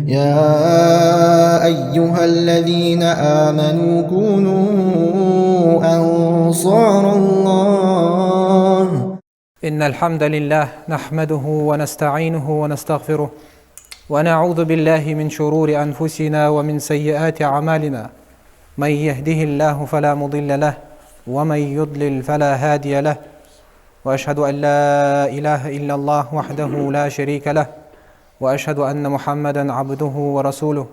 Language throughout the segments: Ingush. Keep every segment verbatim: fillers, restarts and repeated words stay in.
يا أيها الذين آمنوا كونوا أنصار الله. إن الحمد لله نحمده ونستعينه ونستغفره، ونعوذ بالله من شرور أنفسنا ومن سيئات أعمالنا. من يهده الله فلا مضل له، ومن يضلل فلا هادي له. وأشهد أن لا إله إلا الله وحده لا شريك له، وأشهد أن محمدا عبده ورسوله.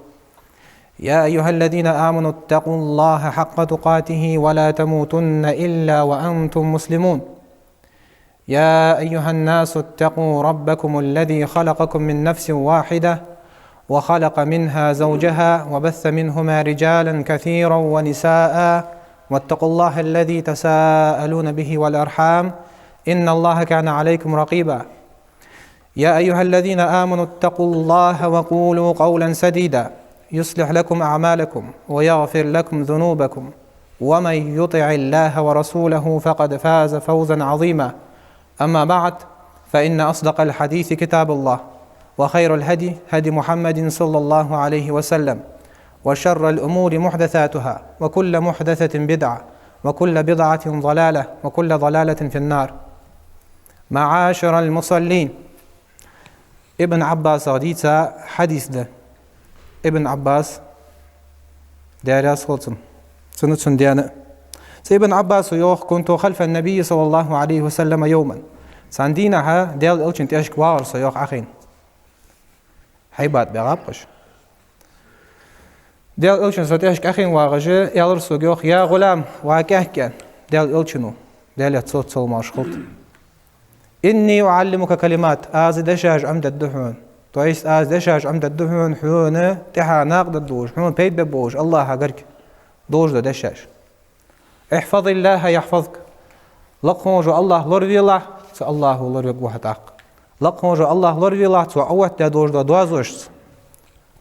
يا أيها الذين آمنوا اتقوا الله حق تقاته ولا تموتن إلا وأنتم مسلمون. يا أيها الناس اتقوا ربكم الذي خلقكم من نفس واحدة وخلق منها زوجها وبث منهما رجالا كثيرا ونساء، واتقوا الله الذي تساءلون به والأرحام، إن الله كان عليكم رقيبا. يا أيها الذين آمنوا اتقوا الله وقولوا قولا سديدا يصلح لكم أعمالكم ويغفر لكم ذنوبكم، ومن يطع الله ورسوله فقد فاز فوزا عظيما. أما بعد، فإن أصدق الحديث كتاب الله، وخير الهدي هدي محمد صلى الله عليه وسلم، وشر الأمور محدثاتها، وكل محدثة بدعة، وكل بدعة ضلالة، وكل ضلالة في النار. معاشر المصلين، Ибн Ӏаббасах дийца хьадис да. Ибн Ӏаббас, Даьла раьза хилва цунна, цунна, цун даьна. Цу Ибн Ӏаббаса йоах: كنت خلف النبي صلى الله عليه وسلم يوما. Цхьан дийнахьа Даьла Элчан тӀехьашка вагӀар со, йоах, Ӏохайна. Хьайбат баьгӀаб-кх уж. Даьла Элчан со тӀехьашка Ӏохайна вагӀаш, аьлар сога, йоах: يا غلام, ва кӀаьнк, аьнна, Даьла Элчано, Даьлера цо цалмаш хилда. إني أعلمك كلمات, аз дешаш Ӏомадергда хьона. То есть аз дешаш Ӏомадергда хьона, хьона тӀехьа накъадаргдолаш, хьона пайда бергболаш, АллахӀа гарга долаш дола дешаш. احفظ الله يحفظك. Лакха волаш вола АллахӀ лоравелахь, цу АллахӀа лоравергва хьо тӀаккха. Лакха волаш вола АллахӀ лоравелахь, цо Ӏооттадаь долаш дола доазонашца,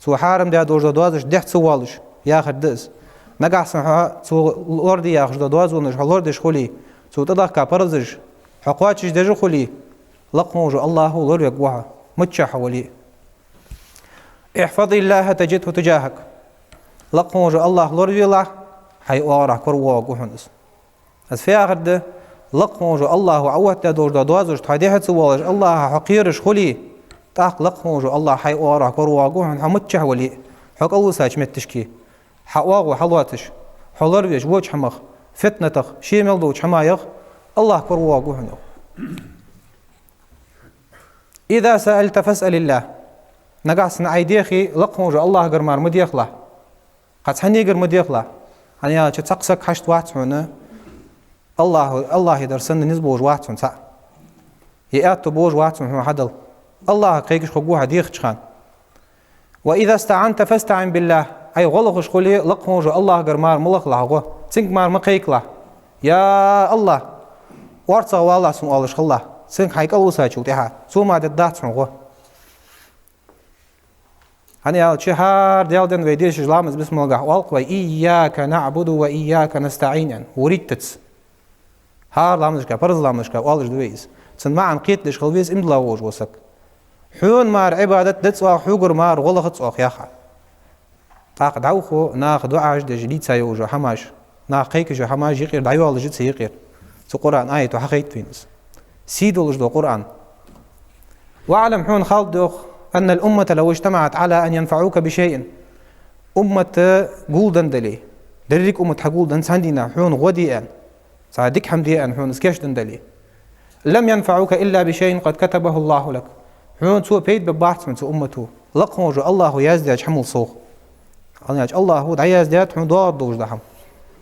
цо хьарам даь долаш дола доазонаш дехьа ца воалаш, яхар да из. Нагахьа санна хьо цо лораде яхаш дола доазонаш хьо лорадеш хуле, цо тӀадехка парзаш хьо кхоачашдеш хуле, лакха волаш вола АллахӀа лоравергва хьо, миччахьа хьо вале а. احفظ الله تجده تجاهك. Лакха волаш вола АллахӀ лоравелахь, хьай оагӀорахьа коравоагӀаргва хьона из. Из фу яхар да? Лакха волаш вола АллахӀа Ӏооттадаь долаш дола доазонаш тхьай дехьа ца воалаш, АллахӀа хьо кхераш хуле, тӀаккха лакха волаш вола АллахӀ хьай оагӀорахьа коравоагӀаргва хьона, хьо миччахьа вале а, хьо кӀалвисача метташка, хьа оагӀув хьалоацаш, хьо лоравеш воча хӀамах, фитнатах, ше мел долча хӀамаех, АллахӀ коравоагӀаргва хьона, йоах. إذا سألت فاسأل الله. Нагахьа санна Ӏа дехе, лакха волаш вола АллахӀагара мара ма дехалахь. Кхы цхьаннегара ма дехалахь. ХӀана аьлча, цхьаккха саг хьашт вац хьона, АллахӀ, АллахӀагара санна низ болаш вац хьона цхьаккха. Е аьттув болаш вац хьона хьона хьадала. АллахӀага кхайкаш хургва хьо дехача хана. وإذا استعنت فاستعن بالله. Ӏай гӀо лохаш хуле, лакха волаш вола АллахӀагара мара ма лахалахь гӀо. Цунга мара ма кхайкалахь. Я АллахӀ, орцагӀвалалахь сона, оалаш хилалахь. Цунга хьай кӀалвисачул тӀехьа. Цо мара дергдац хьона гӀо. ХӀана аьлча, хӀара Даьла ден вай дешаш ламаз бисмалгахь оал-кх вай: إياك نعبد وإياك نستعين, аьнна, вуриттаца. ХӀара ламазашка, парз ламазашка оалаш да вай из. Цун маӀан кхетадеш хила веза иман дилла волаш вола саг. Хьона мара Ӏибадат дац оаха, хьогара мара гӀо лахац оаха, яхаш. ТӀаккха дӀауху наха дуӀаш деш, дийца йолаш йола хӀамаш. Наха кхайкаш йола хӀамаш юкъера дӀайоалаш я цу юкъера. Цу Къуръан аято хьахайт вайна из. Сий долаш дола Къуръан. واعلم, хьона хилда, йоах, أن الأمة لو اجتمعت على أن ينفعوك بشيء. Уммат гулденна дале, деррига уммат хьагулденна цхьан дийнахьа хьона гӀо де аьнна, цхьа дика хӀама де аьнна хьона из кийчденна дале, لم ينفعوك إلا بشيء قد كتبه الله لك. Хьона цо пайда бергбац хьона цу уммато, лакха волаш вола АллахӀа яздаьча хӀамал совгӀа. ХӀана аьлча АллахӀа дӀаяздаьд хьона доагӀаргдолаш дола хӀама.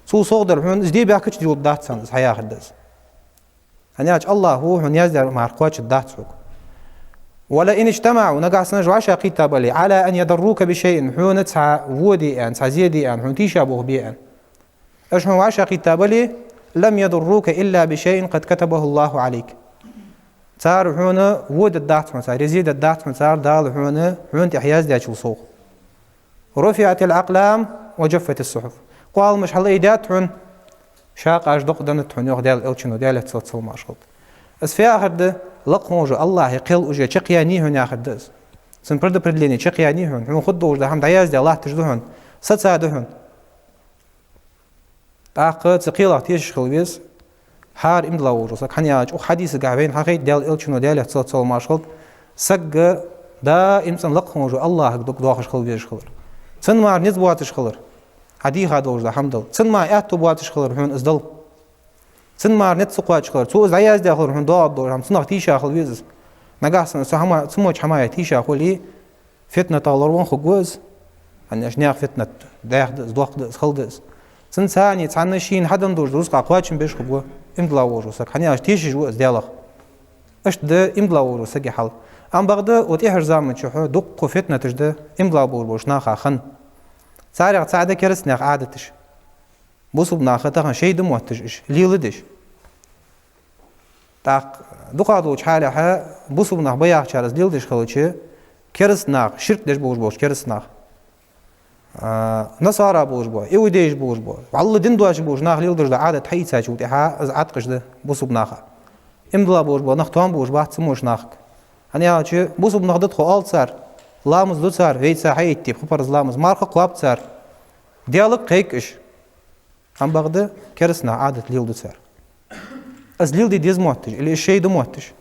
Цул совгӀа дар хьона из де баьхкача дилургдац царна из, хьаяхар да из. ХӀана аьлча АллахӀа хьона яздаьр мара кхоачаргдац хьога. ولئن اجتمعوا, нагахьа санна уж вӀашагӀкхийтта бале, على أن يضروك بشيء, хьона цхьа во де аьнна, цхьа зе де аьнна, хьона тийшаболх бе аьнна. Уж хьона вӀашагӀкхийтта бале, لم يضروك إلا بشيء قد كتبه الله عليك. Цар хьона во дергдац хьона, цар зе дергдац хьона, цар Дала хьона, хьона тӀа яздаьчул совгӀа. رفعت الأقلام وجفت الصحف. Къоаламаш хьалаайдаьд хьона, шакъаш докъаденнад хьона, йоах Даьла Элчано, Даьлера салот-салам хилда. Из фу яхар да? Лакха волаш вола АллахӀа кхел уже чакхъяьннай хьона яхар да из. Цун предопределение чакхъяьннай хьона, хьона хургдолаш да хӀама дӀаяздаь латташ да хьона, саца да хьона. ТӀаккха цу кхелах тешаш хила веза хӀара иман дилла волаш вола саг, хӀана аьлча укх хьадисагахь вайна хьахайт Даьла Элчано, Даьлера салам-моаршал хилда, саг даим цӀена лакха волаш волча АллахӀага дог доахаш хила везаш хилар. Цун мара низ боацаш хилар. Хьа дийха долаш да хӀама дала. Цун мара аьттув боацаш хилар хьона из дала. Цун мара низ ца кхоачаш хилар. Цо из дӀаяздаь хилар хьона доагӀаргдолаш хӀама. Цунах тийша хила веза из. Нагахьа санна цу хӀама, цу моча хӀамаех тийша хуле, фитнатах лоравенна хургва из. ХӀана аьлча наьха фитнат даьх да из, доккха да из, хала да из. Цунца цхьана шийна хьаденна долаш дола рузкъа кхоачам беш хургва иман дилла волаш вола саг. ХӀана аьлча тешаш ва из Даьлах. Иштта да иман дилла волаш волча сага хьал. Амма бакъда, укх тӀехьарча заман чухь дуккха фитнаташ да иман дилла болаш болча наха хинна. Царех цаӀ да керастанаьха Ӏадаташ. Бусалба наха тахан шоай да мотташ уж леладеш. ТӀаккха дукхагӀдолча хьалехьа бусалба нах ба яхачар из леладеш хилча, кераста нах, ширк деш болаш болча кераста нах, а, насара болаш бола, иудейш болаш бола, вӀалла дин доацаш болча наха леладеш дола Ӏадат хьаийцачул тӀехьагӀа из Ӏаткъаш да бусалба наха. Иман дилла болаш бола нах тоам беш бац цу моча нахага. ХӀана аьлча бусалба нах да тхо оал цар, ламаз ду цар, вайца хьаэттий пхи парз ламаз, марха кхоаб цар, Даьлага кхайк уж. Амма бакъда, кераста наьха Ӏадат леладу цар. Из леладе деза мотташ, или из шоай да мотташ.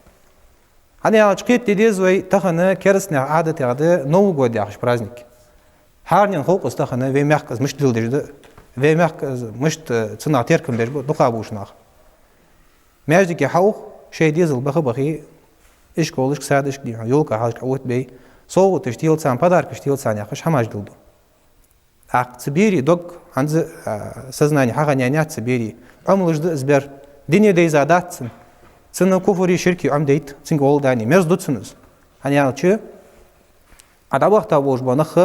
ХӀана аьлча кхетаде деза вай тахан кераста наьха Ӏадатех да Новый год яхаш праздник. ХӀаранена хов-кх из тахан вай мехка из мишта леладеш да, вай мехка из мишта, э, цунах теркам беш ба дукхагӀа болча наха. Маьждиге хьаух, шоай дезал баха-бахе, ишколашка, садашка, дий хьона, ёлка хьалхашка Ӏооттабе, совгӀаташ тела царна, подаркаш тела царна яхаш хӀамаш леладу. ТӀаккха цу берий дог, хӀанз а, сознани хьахиннаяц цу берий. Ӏомалуш да из бер. Дине дайзадац цунна. Цунна куфри, ширки Ӏомадайт, цунга гӀолла дани. Мерза ду цунна из. ХӀана аьлча, Ӏа дӀабахийта болаш бола нах,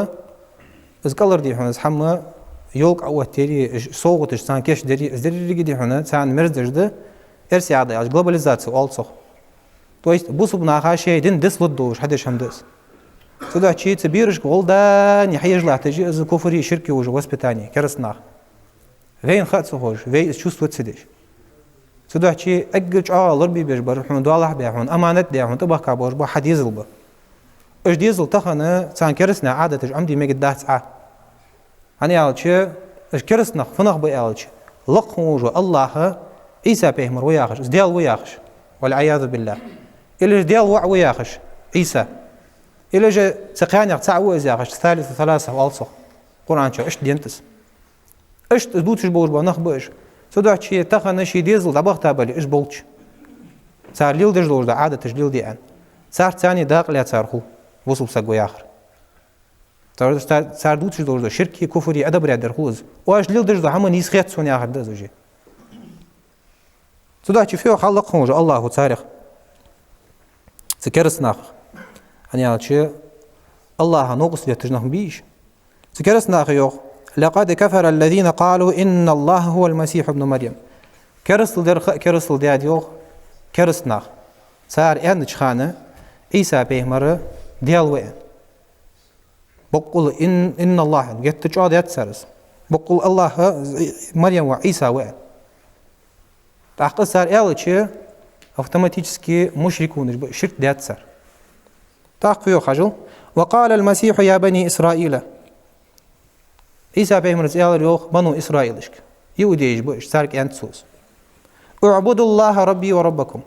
из кӀалхара, дий хьона, из хӀама, ёлка Ӏооттаяри, из совгӀаташ царна кийчдари, из деррига, дий хьона, царна мерза деш да, эрсий ягӀа аьлча, глобализация оал цох. То есть бусалба наха шоай дин дицлургдолаш хьадеш хӀама да из. Цудухьа цу берашка гӀолла дани хьаеш латташ я из куфри, ширки уже воспитание кераста наха. Вайна ха ца ховш, вай из чувствовать ца деш. Цудухьа эггара чӀоагӀа лорабе безаш бар, хьона доалахьа баь, хьона аманат даь, хьона тӀабахка болаш бола хьа дезал ба. Уж дезал тахан царна кераста наьха Ӏадаташ Ӏомаде мегаргдац Ӏа. ХӀана аьлча, уж кераста нах фу нах ба аьлча, лакха волаш вола АллахӀ Ӏийса пайхамар ва яхаш, из Даьла ва яхаш, والعياذ بالله. Или же Даьла воӀ ва яхаш, Ӏийса. Или же цу кхаьннех цаӀ ва из яхаш, ثالث ثلاثة оал цох. Къуръан чу иштта денад из. Иштта дувцаш болаш бола нах ба уж. Цудухьа тахан ший дезал дӀабахийта бале, уж болча, цар леладеш долаш дола Ӏадаташ леладе аьнна, царца цхьана дакъа лаьцар хул бусалба саг ва яхар. Цар, цар, цар дувцаш долаш дола ширки, куфри одобрять дар хул из. Оаш леладеш дола хӀама нийса хет сона яхар да из уже. Цудухьа фу йоах хьал лакха волаш вола АллахӀо царех, цу кераста нахах? ХӀана аьлча АллахӀа новкъост летташ нах ма бий уж. Цу кераста наха йоах: لقد كفر الذين قالوا إن الله هو المسيح ابن مريم. Керастал даьр ха а керастал даьд, йоах, кераста наха, цар аьннача хана, Ӏийса пайхамар Даьла ва аьнна. Боккъала إن، إن الله аьнна, геттара чӀоагӀдаьд цар из. Боккъала АллахӀ Марьям воӀ Ӏийса ва аьнна. ТӀаккха из цар аьлча, автоматически мушрикунаш ба, ширк даьд цар. ТӀаккха йоах, хьажал: وقال المسيح يا بني إسرائيل. Ӏийса пайхамара аьлар, йоах, бану Исраилашка, иудейш ба уж, царга аьннад цо из: اعبدوا الله ربي وربكم.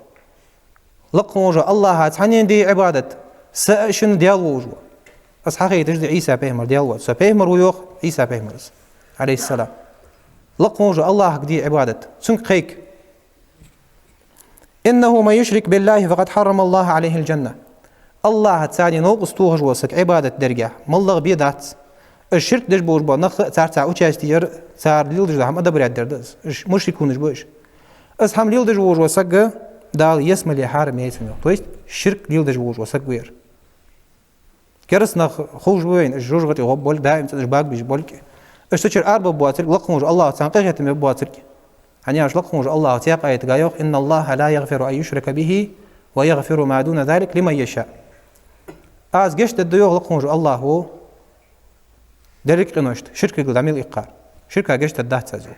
Лакха волаш волча АллахӀа цхьаннена де Ӏибадат, са а шун Даьла волаш вола. Из хьахайташ да Ӏийса пайхамар Даьла воацаш. Со пайхамар ва, йоах Ӏийса пайхамара, عليه السلام. Лакха волаш волча АллахӀага де Ӏибадат, цунга кхайка. إنه من يشرك بالله فقد حرم الله عليه الجنة. АллахӀаца цхьана новкъост тохаш вола саг Ӏибадат дергахь, моллагӀа бе дац. Уж ширк деш болаш бола нах а, царца участие яр, цар леладеш дола хӀама одобрять дар да из. Уж мушрикунаш ба уж. Из хӀама леладеш волаш вола саг Дала ялсмале хьарам яьй цунна, йоах. То есть ширк леладеш волаш вола саг ва ер. Кераста нах ховш ба вайна, уж жожагӀате гӀоргболга, даим цӀена уж багабеш болга. Уж цу чура арабаргбоацилга, лакха волаш волча АллахӀа царна къахетам бергбоацилга. ХӀана аьлча лакха волаш вола АллахӀа цхьаькха аятагахь йоах: إن الله لا يغفر أن يشرك به ويغفر ما دون ذلك لمن يشاء. Аз гешт дергда, йоах лакха волаш волча АллахӀа, деррига къиношта, ширкагара дӀа мел иккхар. Ширка гешт дергдац аз, йоах.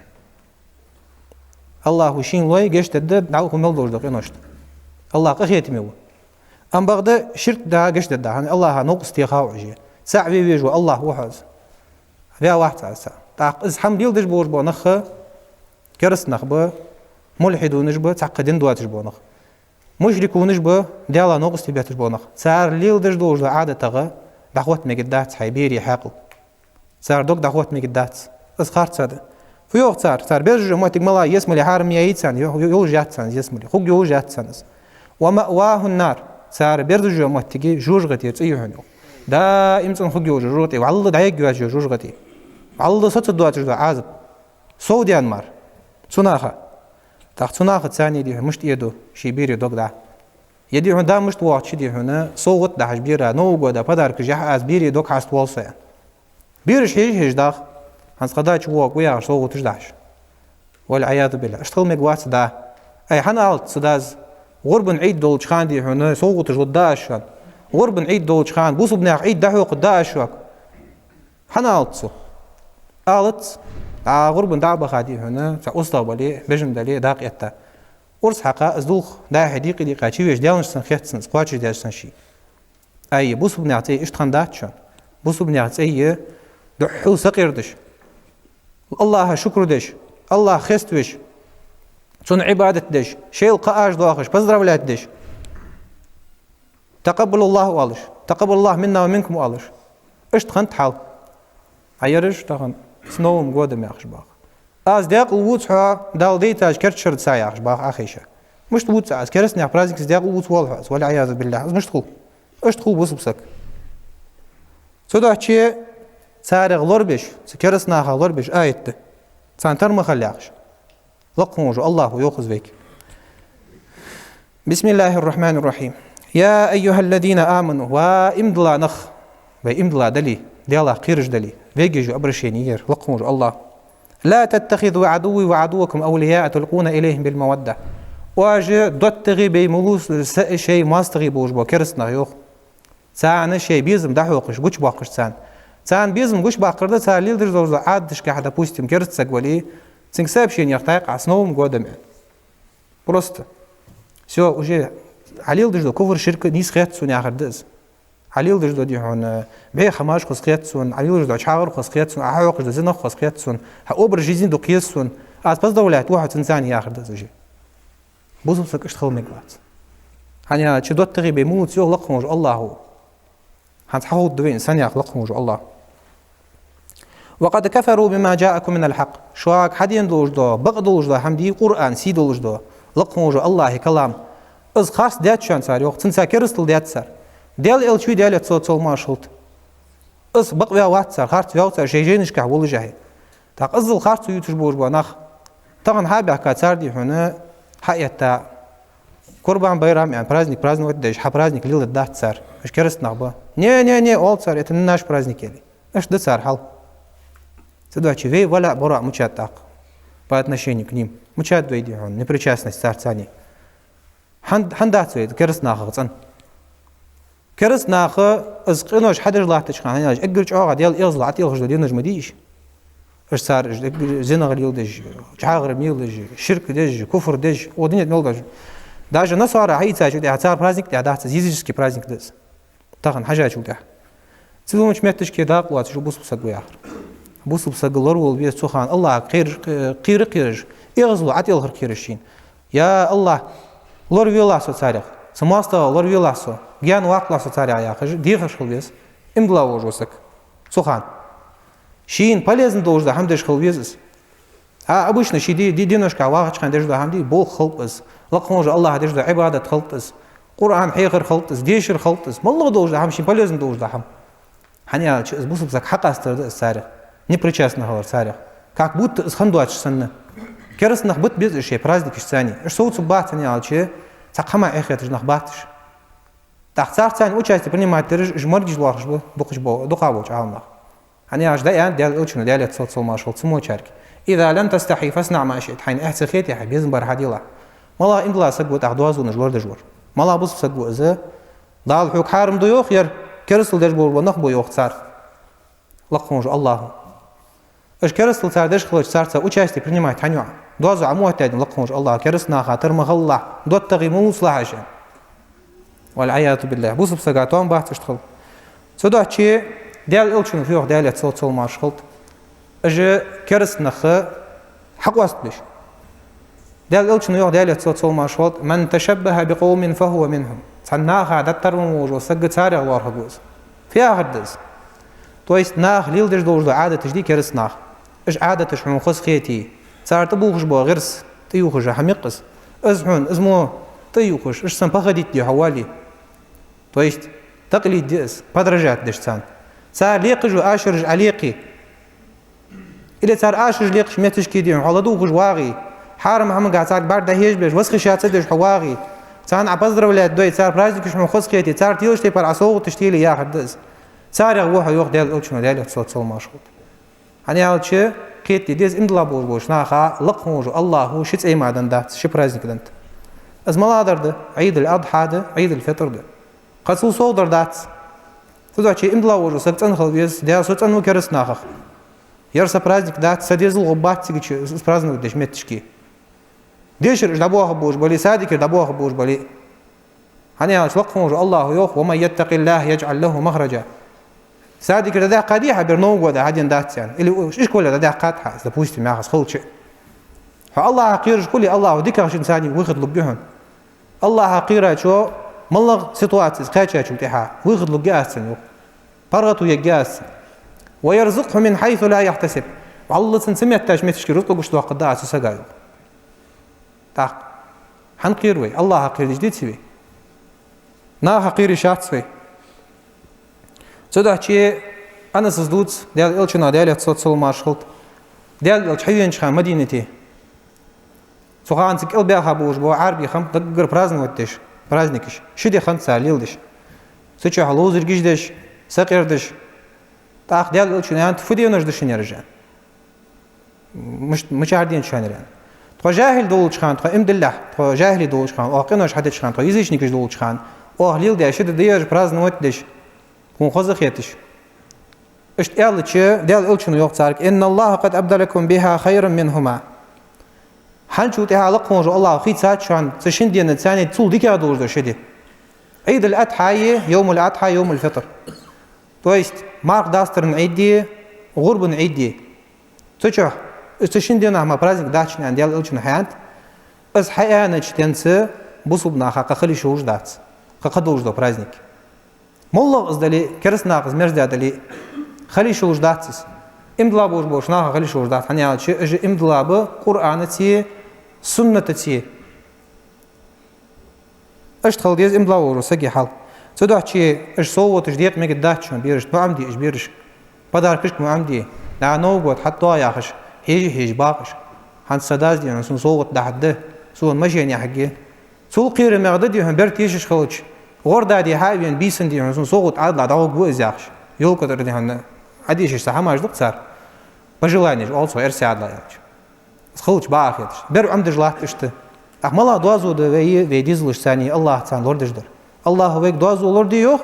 АллахӀа шийна лой гешт дергда дӀахо мел долаш долча къиношта. АллахӀ къахетаме ва. Амма бакъда ширк да гешт да, хӀана АллахӀа новкъост техав уже. ЦаӀ ве везаш ва АллахӀ ва хьо из. Ваь вац аз цаӀ. ТӀаккха из хӀама леладеш болаш бола нах кераста нах ба, мулхьидунаш ба, цхьаккха дин доацаш бола нах. Мушрикунаш ба, Даьла новкъостий бетташ бола нах. Цар леладеш долаш дола Ӏадатагара дӀахотта мегаргдац хьай берий хьаькъал. Цар дог дӀахотта мегаргдац. Из харцахьа да. Фу йоах цар? Цар безаш йола моттиг мала я, ялсмале хьарам яьй царна, йо-, йо-, йолаш яц царна ялсмале. Хургйолаш яц царна из. «ومأواهم النار». Цар безаш йола моттиг жожагӀате я, цӀи я хьона, йоах. Даим цӀена хургйолаш жожагӀате, вӀалла дӀаяргйоацаш жожагӀате. ВӀалла соцаргдоацаш дола Ӏазап. Сов даьнна мара цу наха. ТӀаккха цу наха царна, дий хьона, мишта эду ший берий дог дӀа? Е, дий хьона, да мишта воагӀа, дий хьона, совгӀат дахьаш бера, Нового года подаркаш яхьа аз берий дог хьаставоал со, аьнна. Бераш хьежа-хьежа дагӀа, хӀанз кхы да чу воагӀа ва яхаш совгӀаташ дахьаш. والعياذ بالله. Иштта хила мегаргвац да. Ай, хӀана алац цу дас: «ГӀурбан Ӏийд долча хана, дий хьона, совгӀаташ лургда аз шоана. ГӀурбан Ӏийд долча хана, бусалба наьха Ӏийд дӀахьокхаргда аз шуга». ХӀана алац цо? Алац, а гӀурбан дӀа а баха, дий хьона, цхьа устагӀа бале, бежан дале, дакъа этта. Урс хьакха, из дулх дӀа-хьа дийкъа-дийкъа чувеш, даьланаш санна хет цунна, кхоачашдеш санна ший. Ай, бусалба наьха цӀай иштта хиннадац шоана. Бусалба наьха цӀай духхьал сакъердаш, АллахӀа шукр деш, АллахӀ хеставеш, Цунна Ӏибадат деш, шоайла кхааш доахаш, поздравлять деш. «تقبل الله» оалаш, «تقبل الله منا ومنكم» оалаш. Иштта хиннад хьал. Ӏа ераш тахан «С Новым годом» яхаш баха. Аз даькъала вувц хьо, Дала дайтача керда шера ца яхаш баха Ӏа хеша. Мишта вувц аз? Кераста наьха праздникаца даькъала вувц воал хьо аз, والعياذ بالله. Из мишта хул? Иштта хул бусалба саг. Цудухьа царех лорабеш, цу кераста наха лорабеш аят да. Царна тара ма хила яхаш. Лакха волча АллахӀа йоах из вайга. بسم الله الرحمن الرحيم. يا أيها الذين آمنوا, ва иман дилла нах, вай иман дилла дале, Даьлах кхераш дале, вайга еш я обращени ер, лакха волча АллахӀа. لا تتخذوا عدوي وعدوكم أولياء تلقون إليهم بالمودة. Оаш доттагӀий бе ма лувца са шоай моастагӀий болаш бола кераста нах, йоах. Царна шоай безам дӀахьокхаш, гучабоаккхаш царна. Царна безам гучабаккхар да цар леладеш долча Ӏадаташкахьа, допустим, кераста саг вале, цунга сообщени яхийтай-кх: «С Новым годом», аьнна. Просто. Всё, уже хьалеладеш дола куфр, ширк нийса хет сона яхар да из. Хьалеладеш дола, дий хьона, бӀеха хӀамаш хоза хет сона, хьалеладеш дола чхьагӀар хоза хет сона, Ӏа хьокхаш дола зина хоза хет сона, хьа образ жизни дукха еза сона. Аз поздравлять ва хьо цунца яхар да из уже. Бусалба саг иштта хила мегаргвац. ХӀана аьлча доттагӀий бе ма лувца, йоах лакха волча АллахӀа. ХӀанз хьаховргда вайна санна, йоах лакха волча АллахӀа. وقد كفروا بما جاءكم من الحق. Шуга хьадена долаш дола, бакъ долаш дола хӀама дий, Къуръан, сий долаш дола, лакха волча АллахӀа калам. Из харцдеш да шоана цар, йоах, цунца керастал даьд цар. Даьла Элча вий, Даьлера салам-моаршал хилда. Из бакъваь вац цар, харцваьв цар шоай жайнашкахьа воллашехь. ТӀаккха иззал харцо ювцаш болаш бола нах. Тахан хьа а баьхка цар, дий хьона, хьаэтта, Курбан байрам аьнна праздник праздновать деш, хьа праздник леладергдац цар. Уж кераста нах ба. «Не, не, не, — оал цар, — это не наш праздник», — аьле. Иштта да цар хьал. Цудухьа вай валаӀ-бараӀ мичад тӀаккха по отношению к ним? Мичад вай, дий хьона, непричастность царца? ХӀан-, хӀана дац вай кераста нахах цӀена? Кераста наха из къинош хьадеш латтача хана, хӀана аьлча эггара чӀоагӀа Даьла эгӀазло ӀотӀалхаш дола денош ма дий уж. Уж цар, уж эггара зинах леладеш, чхьагӀар мелаш, ширк деш, куфр деш, о дунен мел деш. Даже насара хьаийцачул тӀехьа цар праздник тӀехьа дац из, языческий праздник да из. Тахан хьажачул тӀехьа. Цу ломача метташка дакъа лоацаш ва бусалба саг ва яхар. Бусалба саг лоравала веза цу хана АллахӀага кхер-, кхера а кхераш, эгӀазло ӀотӀалхар кхераш шийна. Я АллахӀ, лоравелахь со царех, цу моастагӀах лоравелахь со, гаьна ваккхалахь со царех яхаш, дехаш хила веза иман дилла волаш вола саг цу хана. Шийна полезно долаш дола хӀама деш хила веза из. А обычно ший ди-, ди-, диношка вахача хана деш дола хӀама дий, болх хилда из, лакха волча АллахӀа деш дола Ӏибадат хилда из, Къуръан хьехар хилда из, дешар хилда из, моллагӀа долаш дола хӀама, шийна полезно долаш дола хӀама. ХӀана аьлча из бусалба саг хьакъастар да из царех, непричастный хилар царех. Как будто из хинна доацаш санна. Кераста нах бита беза уж шоай праздникашца. Уж совцаргбац, хӀана аьлча цхьаккха хӀамах эхь хеташ нах бац уж. ТӀаккха царца участие принимать дераш уж маргиш лоархӀаш ба дукхача бо-, дукха болча Ӏаламнаха. ХӀана аьлча дӀааьннад Даьла Элчано, Даьлера салам-моаршал хилда цу мочарга: «إذا لم تستحي فاصنع ما شئت». Хьайна эхь ца хетий хьа, безам бар хьаделахь. МалагӀа иман дилла саг ва тӀаккха доазонаш лорадеш вар? МалагӀа бусалба саг ва из? Дала хьога хьарам ду йоах ер, керастал деш болаш бола нах ба йоах цар. Лакха волча АллахӀа. Уж керастал цар деш хилча, царца участие принимать хӀана ю Ӏа? Доазув Ӏомаоттадаь, лакха волча АллахӀа, кераста наха тара ма хилалахь, доттагӀий ма лувцалахь уж. والعياذ بالله. Бусалба сага тоам бац иштта хила. Цудухьа Даьла Элчано фу йоах, Даьлера салот-салам-моаршал хилда, уж кераста нах хьакъоастабеш. Даьла Элчано йоах, Даьлера салот-салам-моаршал хилда: «من تشبه بقوم فهو منهم». Цхьан наха даттар ван волаш вола саг царех лоархӀаргва из. Фу яхар да из? То есть наха леладеш долаш дола Ӏадаташ дий кераста наха, уж Ӏадаташ хьона хоза хете, цар тӀабувхаш бола гӀирс тӀаювхаш хьа мекъас, из хьона, из мо тӀаювхаш, уж санна походить де хьо вале. То есть таклид де из, подражать деш царна. Цар лекхаш йола ашараш Ӏа лекхе. Или цар ашараш лекхача метташка дий хьона хьо ладувгӀаш вагӀе. Хьарам хӀамага царга бӀарг дӀахьежабеш, восхищаться деш хьо вагӀе. Царна Ӏа поздравлять дой, цар праздникаш хьона хоза хете, цар телача тайпара Ӏа совгӀаташ теле яхар да из. Царех ва хьо, йоах Даьла Элчано, Даьлера салот-салам-моаршал хилда. ХӀана аьлча, кхетаде деза, иман дилла болаш болча наха лакха волаш вола АллахӀа ши цӀай мара деннадац, ши праздник деннад. Из малагӀа дар да? Ӏийд аль-Адхьа да, Ӏийд аль-Фитр да. Кхы цул совгӀа дар дац. Цудухьа иман дилла волаш вола саг цӀена хила веза, Даьла, со цӀена ва кераста нахах. Ер са праздник дац, са дезал гӀоргбац цига чу, из праздновать деча метташка. Дешара уж дӀабоахаргболаш бале, садикера дӀабоахаргболаш бале. ХӀана аьлча лакха волаш вола АллахӀа йоах: «ومن يتق الله يجعل له مخرجا». Садикера дӀадаьккхадий хьа, бер Новый год хьадена дац аьнна. Или ишколе дӀадаьккхад хьа, допустим, яхаш хилча. Хьо АллахӀах кхераш хуле, АллахӀа дикагӀа шийна царна выход лургья хьона. АллахӀах кхийрачо малагӀа ситуаци из кхаьчачул тӀехьагӀа выход лургья Аз цунна, йоах. ПаргӀато ергья Аз цунна. «ويرزقه من حيث لا يحتسب». ВаллахӀи, цунна ца моттача метташка рузкъа гучадоаккхаргда Аз цу сага. ТӀаккха хьанна кхер вай? АллахӀах кхераш деций вай? Нахах кхераш дац вай. Цудухьа Анаса дувц, Даьла Элчанах, Даьлера салот-салам-моаршал хилда, Даьла Элча хьавенача хана Мадинате, цу хана цига кӀалбаьха болаш бола Ӏарбий хиннаб даггара праздновать деш праздникаш. Ши ди хиннад цар леладеш. Цу чу ловзаргаш деш, сакъердаш. ТӀаккха Даьла Элчано аьннад: «Фу денаш да шун ераш?» Мишт-, мичара денад шоана ер? Тхо жахӀил долча хана, тхо иман диллалехь, тхо жахӀилий долча хана, оаха къинош хьадеча хана, тхо язычникаш долча хана, оаха леладаь ши ди да ераш праздновать деш, тхона хоза хеташ. Иштта аьлча, Даьла Элчано йоах царга: «إن الله قد أبدلكم بها خيرا منهما». ХӀанзчул тӀехьагӀа лакха волаш вола АллахӀа хийцад шоана цу шин дийнахьа цул дикагӀа долаш дола ши ди. Ӏийд аль-Адхьа, йовмуль-Адхьа, йовмуль-Фитр. То есть марха дастара Ӏийд, гӀурба Ӏийд. Цу чу, цу шин дийнахьа мара праздник дац шун, аьнна, Даьла Элчано хьааьннад. Из хьааьннача денца бусалба наха кхы хила йиш йолаш дац, кхы кхы долаш дола праздник. МоллагӀа из дале а, кераста наха из мерздаь дале а, хила йиш йолаш дац из. Иман дилла болаш болча наха хила йиш йолаш дац, хӀана аьлча уж иман диллаб Къуръанаца, суннатаца. Иштта хила деза иман дилла волаш вола сага хьал. Цудухьа уж совгӀаташ декъа мегаргдац шоана берашта, муӀамде уж бераш. Подаркашка муӀамде. ДӀа Новый год хьатӀадоагӀа яхаш, хьежа-хьежа бакъаш. ХӀанз са дас, дий хьона, сона совгӀат дӀахьоргда, сона машен яхьаргья. Цул кхерамегӀа да, дий хьона, бер тешаш хилча, гӀорда, дий хьона, вена бийсан, дий хьона, сона совгӀат Ӏадала дӀагӀоргва из яхаш. Ёлка тӀара, дий хьона, Ӏадешаш цхьа хӀамаш да-кх цар. Пожеланеш оал цох эрсий Ӏадала аьлча. Из хилча бакъахьа хеташ. Бер Ӏомадеш латт иштта. ТӀаккха малагӀа доазув да вай, вай дезалашца, АллахӀаца лорадеш дар? АллахӀа вайга доазув лораде йоах,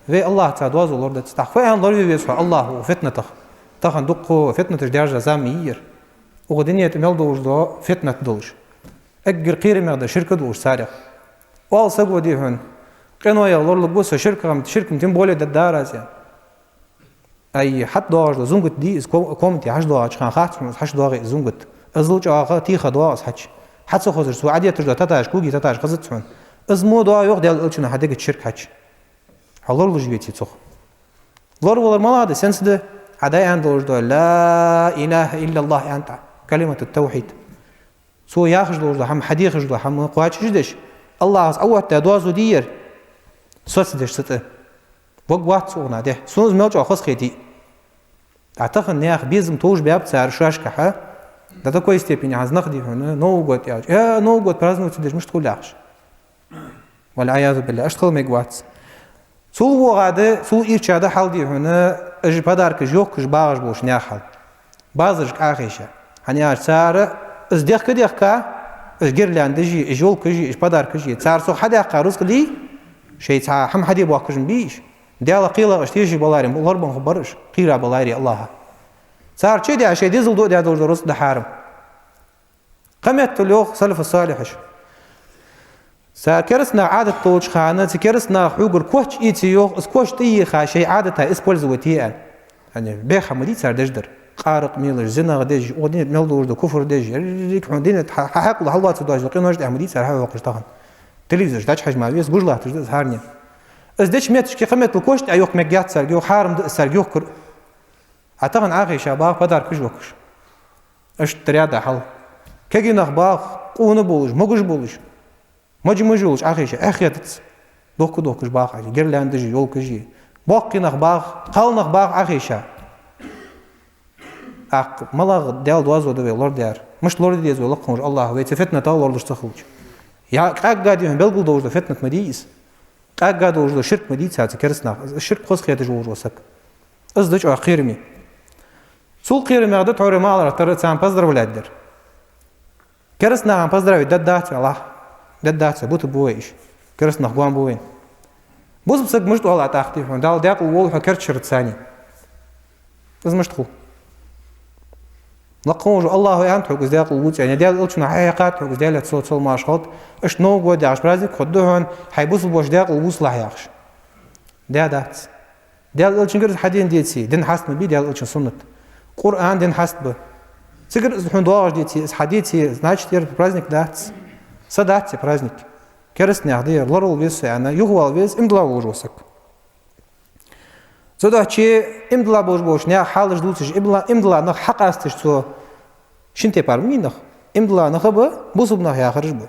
вай АллахӀаца доазув лорадац. ТӀаккха фу аьнна лораве веза хьо АллахӀа укх фитнатах? Тахан дуккха фитнаташ даьржа зама я ер. Укх дунен тӀа мел долаш дола фитнат долаш, эггара кхерамегӀа да ширк долаш царех. Оал саго, дий хьона: «Къинойх лоралургва со ширках, ширк-м тем более дергдар аз», аьнна. Ай, хьатӀадоагӀаш дола зунгат дий из, ко-, комнате хьачудоагӀача хана хац хьона из, хьачудоагӀий из зунгат. Из лу чӀоагӀа теха доагӀа из хьача. Хьа ца хозаш, цо Ӏадетташ дола таташ, куги таташ хезац хьона. Из мо доагӀа, йоах Даьла Элчано, хьа дега чу ширк хьача. Хьо лоралуш веце цох. Лоравалар малагӀа да, сенца да? Хьа даь аьнна долаш дола «لا إله إلا الله» аьнна тӀа, калимату-т-тавхьид. Цо яхаш долаш дола хӀама, хьадехаш дола хӀама кхоачашдеш, АллахӀаца Ӏооттадаь доазув дий ер, соцадеш цу тӀа. Ваг вац цу гӀуна, дехьа. Сона из мел чӀоагӀа хоза хетий. ТӀаккха тахан наьха безам товш баьб цар шоашкахьа, до такой степени хӀанз нах, дий хьона, Новый год аьлча, э, Новый год праздновать деш мишта хул яхаш. والعياذ بالله, иштта хила мегаш вац. Цул вогӀа да, цул ийрча да хьал, дий хьона, уж подаркаш йохкаш багӀаш болча наьха хьал. Базарашка Ӏохайша. ХӀана аьлча цар из дехка-дехка, уж гирляндаш, уж ёлкаш, уж подаркаш, цар цох хьадаьккха рузкъа дий, шоай цхьа хӀама хьаде боахкаш-м бий уж. Даьлах кхелах уж тешаш баларе, лорабенна хургбар уж, кхийра баларе АллахӀа. Цар чу а даь, шоай дезала дуадаь долаш дола рузкъа да хьарам. Кхыметтел йоах салафу-с-салихьаша: Цар кераста наха Ӏадат долча хана, цу кераста наха хьогара коч ийце йоах, из коч тӀаеха шоай Ӏадата использовать е аьнна. Яъни, бӀеха ма дий цар деш дар. Къаракъ мелаш, зинах деш, укх дунен тӀа мел долаш дола куфр деш, ерриг хьона дунен тӀа хьа-, хьа хьаькъал хьалоаца доазув къинош тӀехьа ма дий цар хьахьокхаш тахан. Телевизораш дӀачухьажа ма веза, гуш латташ да из хӀаране. Из деча метте кхы меттел коч тӀа йохка мегаргьяц царга, йоах, хьарам да из царга йохкар. А тахан Ӏохайша багӀа подаркаш йохкаш. Иштта ряда хьал. Кегий нах багӀа, къона болаш, могаш болаш. Мажа-мажа йолаш Ӏохайша, эхь хетац. Дохка-дохкаш багӀа, гирляндаш, ёлкаш. Боккхий нах багӀа, кхалнах багӀа Ӏохайша. ТӀаккха малагӀа Даьла доазув да вай лорадаьр? Мишта лораде деза вай лакха волча АллахӀа, вай цу фитната лорадеш ца хилча? Я къаьгга дий хьона белгалдолаш дола фитнат ма дий из. Къаьгга долаш дола ширк ма дий цар цу кераста наха. Ширк хоза хеташ волаш вола саг. Из да чӀоагӀа кхераме. Цул кхерамегӀа да тхьовра ма аллара тара царна поздравлять дар. Кераста нахана поздравить дергдац вай, Аллахь. Дергдац вай, бута бу вай уж. Кераста нах гоама бу вайна. Бусалба саг мишта оал тӀаккха, дий хьона, Дала даькъала волва хьо керда шера царна. Из мишта хул? Лакха волча АллахӀа аьннад хьога из даькъала вувц аьнна, Даьла Элчано хьахьекхад хьога из, Даьла цо цал машхалт, иштта Новый год яхаш праздник хургда хьона, хьай бусалба воша даькъала вувцалахь яхаш. Даь дац. Даьла Элчангара из хьадена деце, дина хьаст ма бий Даьла Элчан суннат. Къуръан дина хьаст ба. Цигара из хьона доагӀаш деце, из хьадеце, значит, ер праздник дац. Са дац ер праздник. Кераста наьха да ер, лоравала веза со аьнна, юхавала веза иман дилла волаш вола саг. Цудухьа иман дилла болаш болча наьха хьалаш дувцаш, иман дилла, иман дилла нах хьакъасташ цо шин тайпара ма бий нах. Иман дилла нах а ба, бусалба нах яхараш а ба.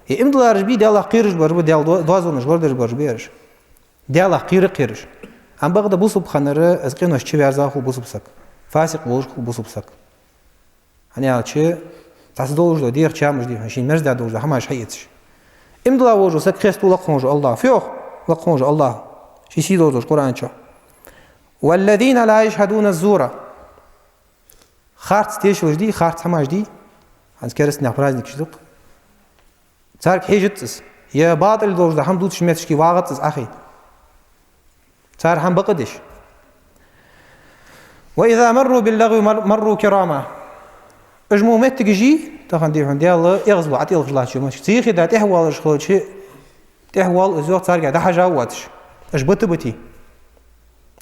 Е иман диллараш бий, Даьлах кхераш бараш ба, Даьла до-, доазонаш лорадеш бараш ба ераш. Даьлах кхера а кхераш. Амма бакъда бусалба хиннар, из къинош чу ваьза хул бусалба саг. Фасикъ волаш хул бусалба саг. ХӀана аьлча, цхьацца долаш дола дегӀа чамаш, дий хьона, шийна мерза долаш дола хӀамаш хьаэцаш. Иман дилла волаш вола саг хеставу лакха волча АллахӀа. Фу йоах лакха волча АллахӀа ший сийдолча Къуръан чу? «والذين لا يشهدون الزور». Харц тешалаш дий, харц хӀамаш дий, хӀанз кераста наьха праздникаш да-кх. Царга хьежац из. Е батӀал долаш дола хӀама дувцача метташка вагӀац из Ӏохайна. Цар хӀама бакъдеш. «وإذا مروا باللغو مر-، مروا كراما». Уж мо меттигаш, тахан, дий хьона, Даьла эгӀазло ӀотӀалхаш латтача метташка. Цу юхе да тӀехвалаш хилча, тӀехвал из, йоах, царга дӀахьажа воацаш. Уж бита-бите.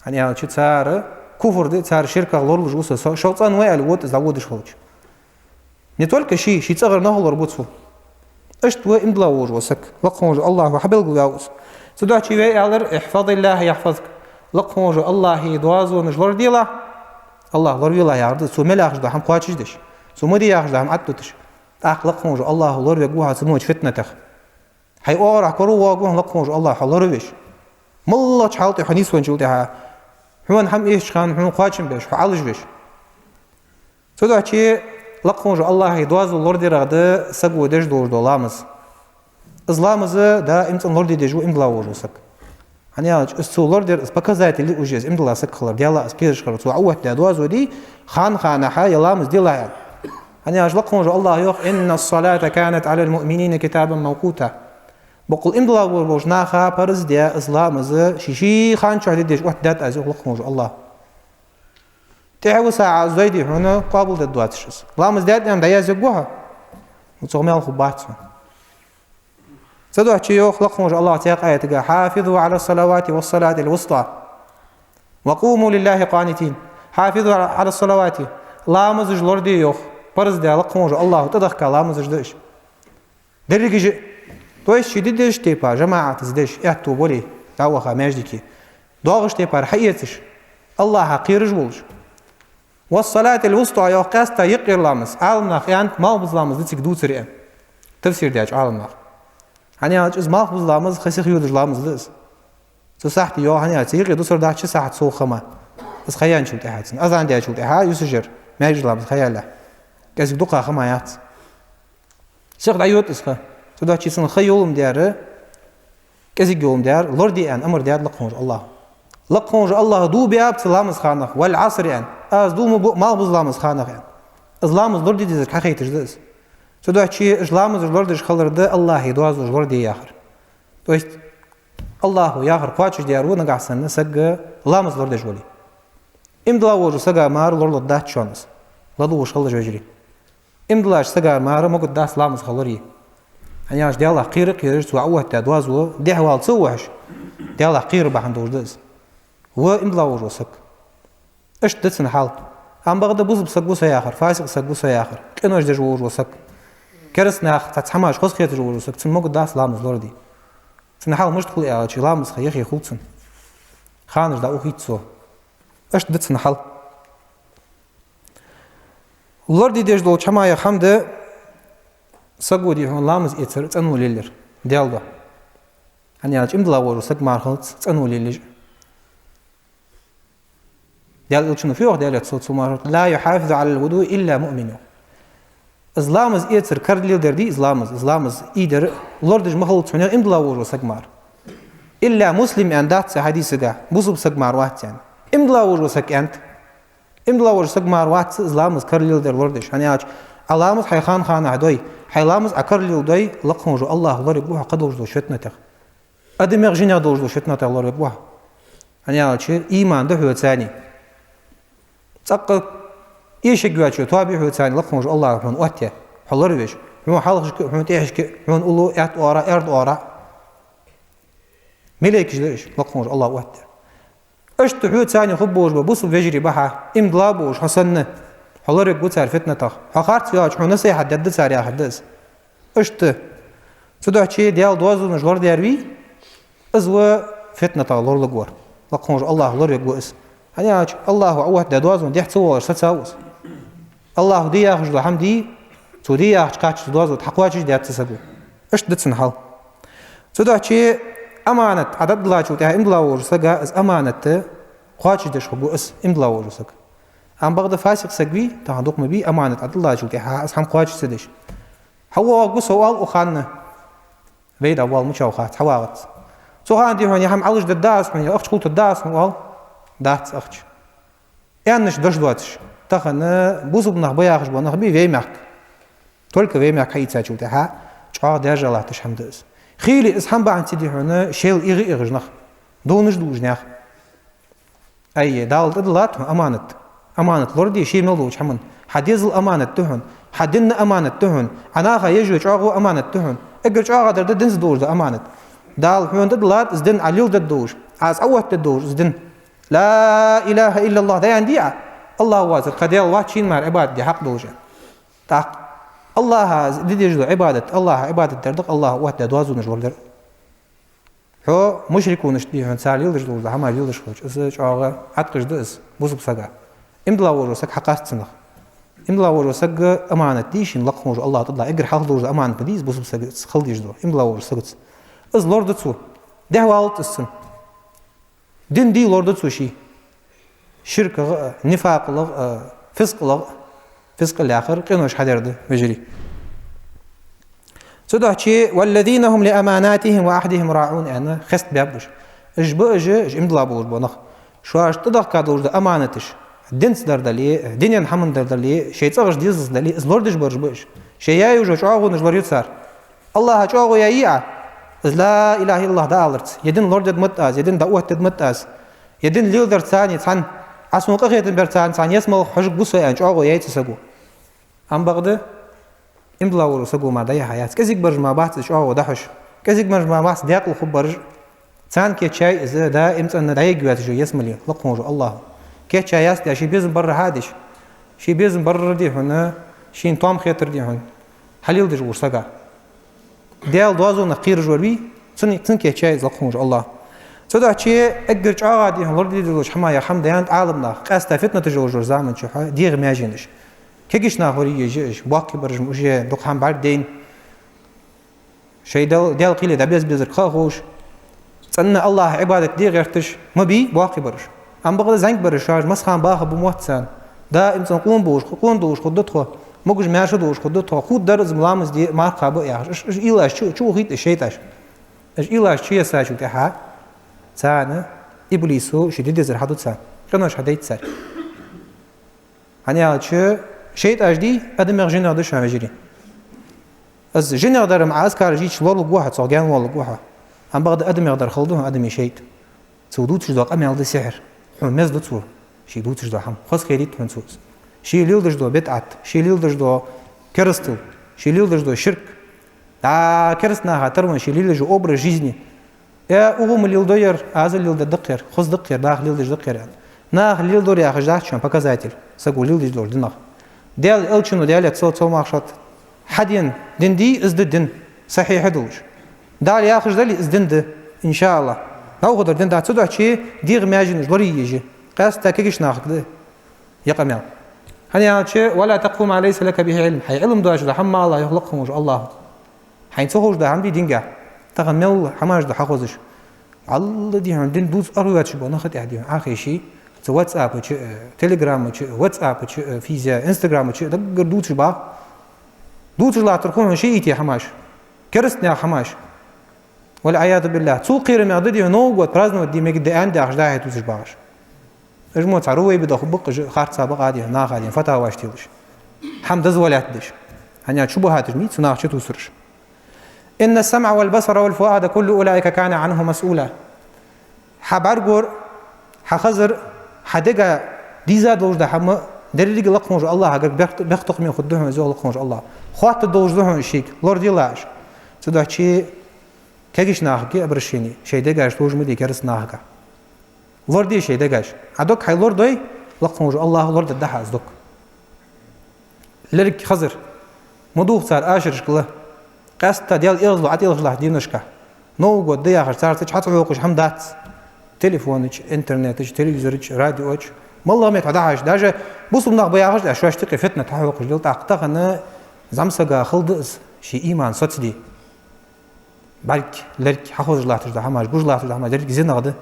ХӀана аьлча цар куфр да, цар ширках лоралуш ва со, со, шо цӀена ва аьле, вот из дӀаводаш хилча. Не только ший, ший цӀагӀара нах а лорабу цо. Иштта ва иман дилла волаш вола саг, лакха волча АллахӀа хьабелгалваьв из. Цудухьа вай аьлар: «احفظ الله يحفظك». Лакха волча АллахӀа доазонаш лораделахь, АллахӀ лоравелахь яхар да, цо мел яхаш дола хӀама кхоачашдеш, цо ма де яхаш дола хӀама тӀадуташ. ТӀаккха лакха волча АллахӀа лоравергва хьо цу мо моча фитнатах. Хьай оагӀорахьа коравоагӀаргва хьона лакха волча АллахӀа хьо лоравеш. МоллагӀча хьала тӀа хьо нийсвенначул тӀехьагӀа, хьона хӀама эшача хана хьона кхоачам беш, хьо Ӏалашвеш. Цудухьа лакха волча АллахӀа доазув лорадарах да саго деш долаш дола ламаз. Из ламаз даим цӀена лораде дезаш ва иман дилла волаш вола саг. ХӀана аьлча из цо лорадар, из показатель я уже из иман дилла саг хилар, Даьлах из кхераш хилар. Цо Ӏооттадаь доазув дий, хана-ханахьа ер ламаз делахь аьнна. ХӀана аьлча лакха волча АллахӀа йоах: «إن الصلاة كانت على المؤمنين كتابا موقوتا». Боккъал иман дилла болаш болча наха парз даь из ламаз ший-ший хан чу де дезаш оттадаьд аз, йоах лакха волча АллахӀа. ТӀехьа ва сагӀа из дой, дий хьона, къоабалдергдоацаш из. Ламаз даьд аьнна дӀаязъергва хьо, ну, цох маьл хургбац хьона. Цудухьа йоах лакха волча АллахӀа цхьаькха аятага: «حافظوا على الصلوات والصلاة الوسطى وقوموا لله قانتين». «حافظوا على الصلوات». Ламазаш лораде, йоах, парз даь лакха волча АллахӀа тӀадехка ламазаш да уж. Дерригаш а, то есть ший де дезача тайпара, жамаӀатаца деш, аьттув болаш, дӀаваха маьждиге. ДоагӀача тайпара хьаэцаш, АллахӀах кхераш волаш. «والصلاة الوسطى», йоах, къаьстта юкъера ламаз. Ӏаламнаха аьннад, малхбуза ламаз да цига дувцар аьнна, тафсир деча Ӏаламнаха. ХӀана аьлча из малхбуза ламаз ха сиха йодаш ламаз да из. Цу сахьте, йоах, хӀана аьлча цига юкъе дусар дац, ши сахьат совгӀа хӀама. Из ха яьнначул тӀехьагӀа цун, азан даьчул тӀехьагӀа юсаш яр, маьждиге ламаз ха яьлча. КӀезига дукха хӀама яц. Сиха дӀайода из ха. Цудухьа цун ха йолаш дар, кӀезига йолаш дар лораде аьнна амар даьд лакха волча АллахӀа. Лакха волча АллахӀа дув биаб цу ламаза ханах, «والعصر» аьнна. Аз дув ма буъ малхбуза ламаза ханах аьнна. Из ламаз лораде дезарг хьахайташ да из. Цудухьа уж ламазаш лорадеш хилар да АллахӀа доазонаш лораде яхар. То есть АллахӀа яхар кхоачашдаьр ва нагахьа санна саг ламаз лорадеш вале. Иман дилла волча сага мара лоралургдац шоана из. ЛадувгӀаш хилалаш, вежарий. Иман диллача сагара мара могаргдац ламаз ха лорае. ХӀана аьлча Даьлах кхера а кхераш, цо Ӏооттадаь доазув дехьавала ца вахаш, Даьлах кхера бахьан долаш да из. Ва иман дилла волаш вола саг. Иштта да цун хьал. Амма бакъда бусалба саг ва со яхар, фасикъ саг ва со яхар, къинош деш волаш вола саг, кераста наха цхьацца хӀамаш хоза хеташ волаш вола саг, цунна могаргдац ламаз лораде. Цун хьал мишта хул аьлча, ламаз ха яхе хул цун. Ханаш дӀаухийт цо. Иштта да цун хьал. Лораде дезаш долча хӀамаех хӀама да саго, дий хьона, ламаз эцар цӀено лелаяр, Даьла духьа. ХӀана аьлча иман дилла волаш вола саг мара хилац цӀено лелаеш. Даьла Элчано фу йоах, Даьла раьза хилва цунна, мара: «لا يحافظ على الوضوء إلا مؤمن». Из ламаз эцар кара леладер, дий, из ламаз, из ламаз ийдар лорадеш ма хилац хьона иман дилла волаш вола саг мара. «إلا مسلم» аьнна дац цу хьадисага, бусалба саг мара вац аьнна. Иман дилла волаш вола саг аьннад. Иман дилла волаш вола саг мара вац из ламаз кара леладер лорадеш. ХӀана аьлча Ӏа ламаз хьай хан-ханахьа дой, хьай ламаз Ӏа кара леладой, лакха волча Аллахӏо лоравергва хьо кхыдолча долча фитнатех. Адамех, жинех долча долча фитнатех лоравергва хьо. ХӀана аьлча иман да хьоца цхьана. ЦӀаккха эшаргйоацача тоба я хьоца цхьана лакха волча Аллахӏо хьона оттаяь, хьо лоравеш. Хьона хьалхашка, хьона тӀехьашка, хьона уллув, аьтта оагӀорахьа, аьрда оагӀорахьа. Малейкаш да уж, лакха волча Аллахӏо оттаяь. Иштта хьоца цхьана хургболаш бола бусалба вежарий ба хьа, иман дилла болаш хьо санна, хьо лоравергва цар фитнатех. Хьо харц ваьлча, хьона насихьат дергда цар яхар да из. Иштта. Цудухьа Даьла доазонаш лорадаьр вий, из ва фитнатех лоралургвар. Лакха волча Аллахӏо лоравергва из. ХӀана аьлча Аллахӏо Ӏооттадаь доазон дехьа ца воалаш сацав из. Аллахӏо де яхаш дола хӀама дий, цо де яхача кхаччалца доазув хьакхоачаш даьд цу саго. Иштта да цун хьал. Цудухьа аманат Ӏа дӀадиллачул тӀехьагӀа иман дилла волча сага из аманат кхоачашдеш хургва из иман дилла волаш вола саг. Амма бакъда фасикъ саг вий, тахан дукха ма бий, аманат Ӏа дӀадиллачул тӀехьагӀа из хӀама кхоачаш ца деш. ХьавоагӀаргва со, оал укх хана. Вай дӀавоал мичав хац, хьавагӀац. Цу хана, дий хьона, е хӀама Ӏалашдергда аз хьона, е ахча хулийтаргда аз хьона, оал. Дац ахча. Аьнна дош доацаш. Тахан бусалба нах ба яхаш бола нах бий вай мехка. Только вай мехка хьаийцачул тӀехьагӀа чӀоагӀа даьржа латташ хӀама да из. Хийла из хӀама бахьанца, дий хьона, шоайла эгӀа-эгӀаш нах, дувнаш дувш нах. Ай, Дала тӀадиллад хьона аманат. Аманат лораде ше мел долча хӀаман. Хьа дезал аманат да хьона, хьа дин аманат да хьона, Ӏа наха еш йола чӀоагӀо аманат да хьона. Эггара чӀоагӀа дар да динца долаш дола аманат. Дала хьона тӀадиллад из дин Ӏа леладергдолаш, Ӏа из Ӏооттадергдолаш из дин. «لا إله إلا الله» дӀааьннадий Ӏа, Аллахӏ воацар кхы Даьла вац шийна мара Ӏибадат де хьакъ долаш. ТӀаккха Аллахӏа де дезаш дола Ӏибадат, Аллахӏа Ӏибадат дар да-кх Аллахӏо оттадаь доазонаш лорадар. Хьо мушрикунашта, дий хьона, цар леладеш дола хӀама леладеш хилча, из чӀоагӀа Ӏаткъаш да из бусалба сага. Иман дилла волаш вола саг хьакхаьча цунах. Иман дилла волаш вола саг аманат дий шийна лакха волча Аллахӏо тӀадилла, эггара хьалха долаш дола аманат ма дий из бусалба сагаца хила дезаш дола, иман дилла волаш вола сагаца. Из лораду цо. Дехьавалац из цунна. Дин дий лораду цо ший. ШиркагӀа а, нифакъалагӀа а, фискъалагӀа а. Фискъал яхар къинош хьадер да, вежарий. Цудухьа «والذين هم لأماناتهم وعهدهم راعون» аьнна, хестабаьб уж. Уж ба уж, уж иман дилла болаш бола нах. Шоашта тӀадехка долаш дола аманаташ, динца дар дале, дунен хӀаман дар дале, шоай цӀагӀарча дезалца дале, из лорадеш бараш ба уж. Шоаш яь йола чӀоагӀонаш лораю цар. Аллахӏа чӀоагӀо яьй Ӏа, из «لا إله إلا الله» дӀааларца, е дин лорадергда-кх аз, е дин дӀаоттадергда-кх аз, е дин леладарца цхьана, цхьана Ӏа сона къахетам барца цхьана, цхьана ялсмале хьожаргва со аьнна чӀоагӀо яьй цу саго. Амма бакъда иман дилла волча саго мара дӀаяхьа яц. КӀезига бараш мара бац из чӀоагӀо дӀахьош. КӀезига бараш мара бац даькъала хургбараш. Царна кийчъяьй из, даим цӀена дӀаергйоацаш йола ялсмале, лакха волча Аллахӏо. Кийчъяь яц, дий, ший безам барра хьадеш. Ший безам барра, дий хьона, шийна тоам хетар, дий хьона, хьалеладеш волча сага. Даьла доазонах кхераш вар вий, цунна, цунна кийчъяьй из, лакха волча Аллахӏо. Цудухьа эггара чӀоагӀа, дий хьона, лораде дезаш долча хӀамаех хӀама да аьннад Ӏаламнаха, къаьстта фитнаташ йолаш йолча заман чухь дегӀа маьженаш. Кегийча наха лорае еза уж, боккхий бараш ма, уж дукха хӀама бӀаргадайна. Шоай Дал-, Даьла кхеле дӀабеза безарг ха а ховш, цӀена Аллахӏа Ӏибадат де гӀерташ ма бий боккхий бараш. Амма бакъда зӀамига бараш, шоаш масса хана баха ба мотт царна. Даим цӀена къона болаш, къона долаш хургда тхо, могаш-маьрша долаш хургда тхо, хургдар из ламаз де, марха кхаба яхаш. Уж, уж уйлаш чу, чу ухийт уж шайтӀаш. Уж уйлаш чуессачул тӀехьагӀа царна иблисо ший де дезар хьаду царна, къинош хьадайт царга. ХӀана аьлча шайтӀаш дий, адамех, жинех да шоана, вежарий. Из жинех дар-м Ӏа азкараш йича лоралургва хьо, цох гаьнавоалургва хьо. Амма бакъда адамех дар хала да хьона адамий шайтӀа. Цо дувцаш дола къамаьл да сихьр. Хьона меза ду цо ший дувцаш дола хӀама. Хоза хедийт хьона цо из. Ше леладеш дола бидӀат, ше леладеш дола керастал, ше леладеш дола ширк. ДӀа кераста наха тара венна ший лелаеш йола образ жизни. Э, укхо ма леладой ер, аз а леладергда-кх ер, хоза да-кх ер, наха леладеш да-кх ер. Наха леладора яхаш дац шоана показатель, саго леладеш долча динах. Даьла Элчано, Даьлера салам-моаршал хилда цунна, хьадена дин дий, из да дин, сахьихь долаш. Дала яхаш дале, из дин да, иншааллахӀ. ДӀаухадар дин дац, цудухьа дегӀа маьженаш лораеш я. Къаьстта кагийча нахага да ер къамаьл. ХӀана аьлча: «ولا تقف ما ليس لك به علم». Хьайна Ӏилма доацаш дола хӀама ма ала, йоах лакха волча АллахӀа. Хьайна ца ховш дола хӀама дий динга. Тахан мел хӀамаш да хьахозаш. Алла, дий хьона, дин дувца ара воацаш бола нах тӀехьа, дий хьона, Ӏохайше, цу WhatsApp чу, э, Telegram чу, WhatsApp чу, э, физя, Instagram чу, даггара дувцаш багӀа. Дувцаш латтар хул хьона шиӀитий хӀамаш, кераста наьха хӀамаш. والعياذ بالله. Цул кхерамегӀа да, дий хьона, Новый год праздновать де мегаргда аьнна, дехаш дӀа-хьа дувцаш багӀаш. Уж мо цхьа Рувайбидах ба-кх, уж харца ба-кх, дий хьона, наха, дий хьона, фатаваш телаш. ХӀама дозволять деш. ХӀана аьлча шубухӀаташ ма йий цу наха чутувсараш. «إن السمع والبصر والفؤاد كل أولئك كان عنه مسؤولا». Хьа бӀаргагур, хьа хазар, хьа дега дийза долаш дола хӀама деррига лакха волча АллахӀагара бехк-, бехктокхаме хургда хьона из, йоах лакха волча АллахӀа. Хоаттаргдолаш да хьона шийга, лорадела уж. Цудухьа кагийча нахага обращени, шоай дегаш товш ма дий кераста нахага. Лораде шоай дегаш. Ӏа дог хьай лорадой, лакха волча АллахӀа лорадергда хьа из дог. Лерг хазар. Ма дувха цар ашарашка ла. Къаьстта Даьла эгӀазло ӀотӀаелхаш латта деношка. Новый год да яхаш, царца чу хьа ца хьокхаш хӀама дац. Телефона чу, интернета чу, телевизора чу, радио чу. МаллагӀа метте хьо дӀахьажача, даже бусалба нах ба яхаш, шоашта юкъе фитнат хьахьокхаш лел тӀаккха. Тахан зӀамсага хала да из, ший иман соцаде. БӀарг, лерг хьахозаш латташ дола хӀамаш, гуш латташ дола хӀамаш, деррига зинагӀа да,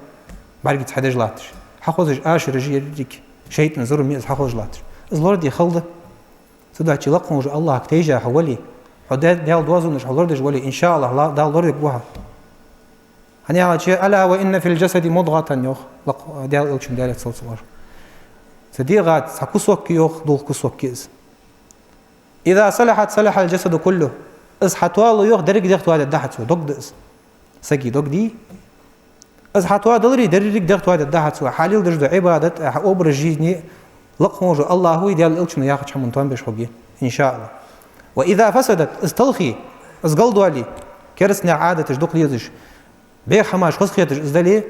бӀаргаца хьадеш латташ. Хьахозаш ашараш я деррига, шайтӀан зурма я из хьахозаш латташ. Из лораде хала да. Цудухьа лакха волча АллахӀага тайжа хьо вале, хьо Даь-, Даьла доазонаш хьо лорадеш вале, иншааллахӀ, ла-, Дала лоравергва хьо. ХӀана аьлча: «ألا وإن في الجسد مضغة», йоах лакха, Даьла Элчано, Даьлера салам-моаршал хилда цунна. Цу дегӀа цхьа кусок я, йоах, дулх кусок я из. «إذا صلحت صلح الجسد كله». Из хьатоале, йоах, деррига дегӀ тоадергда хьа цо, дог да из. Сага дог дий? Из хьатоадаларе, деррига дегӀ тоадергда хьа цо. Хьа леладеш дола Ӏибадат, хьа образ жизни лакха волча АллахӀа, Даьла Элчано яхача хӀаман товш беш хургья, иншааллахӀ. «وإذا فسدت», из талхе, из галдоале, кераста наьха Ӏадаташ дукха дезаш, бӀеха хӀамаш хоза хеташ из дале,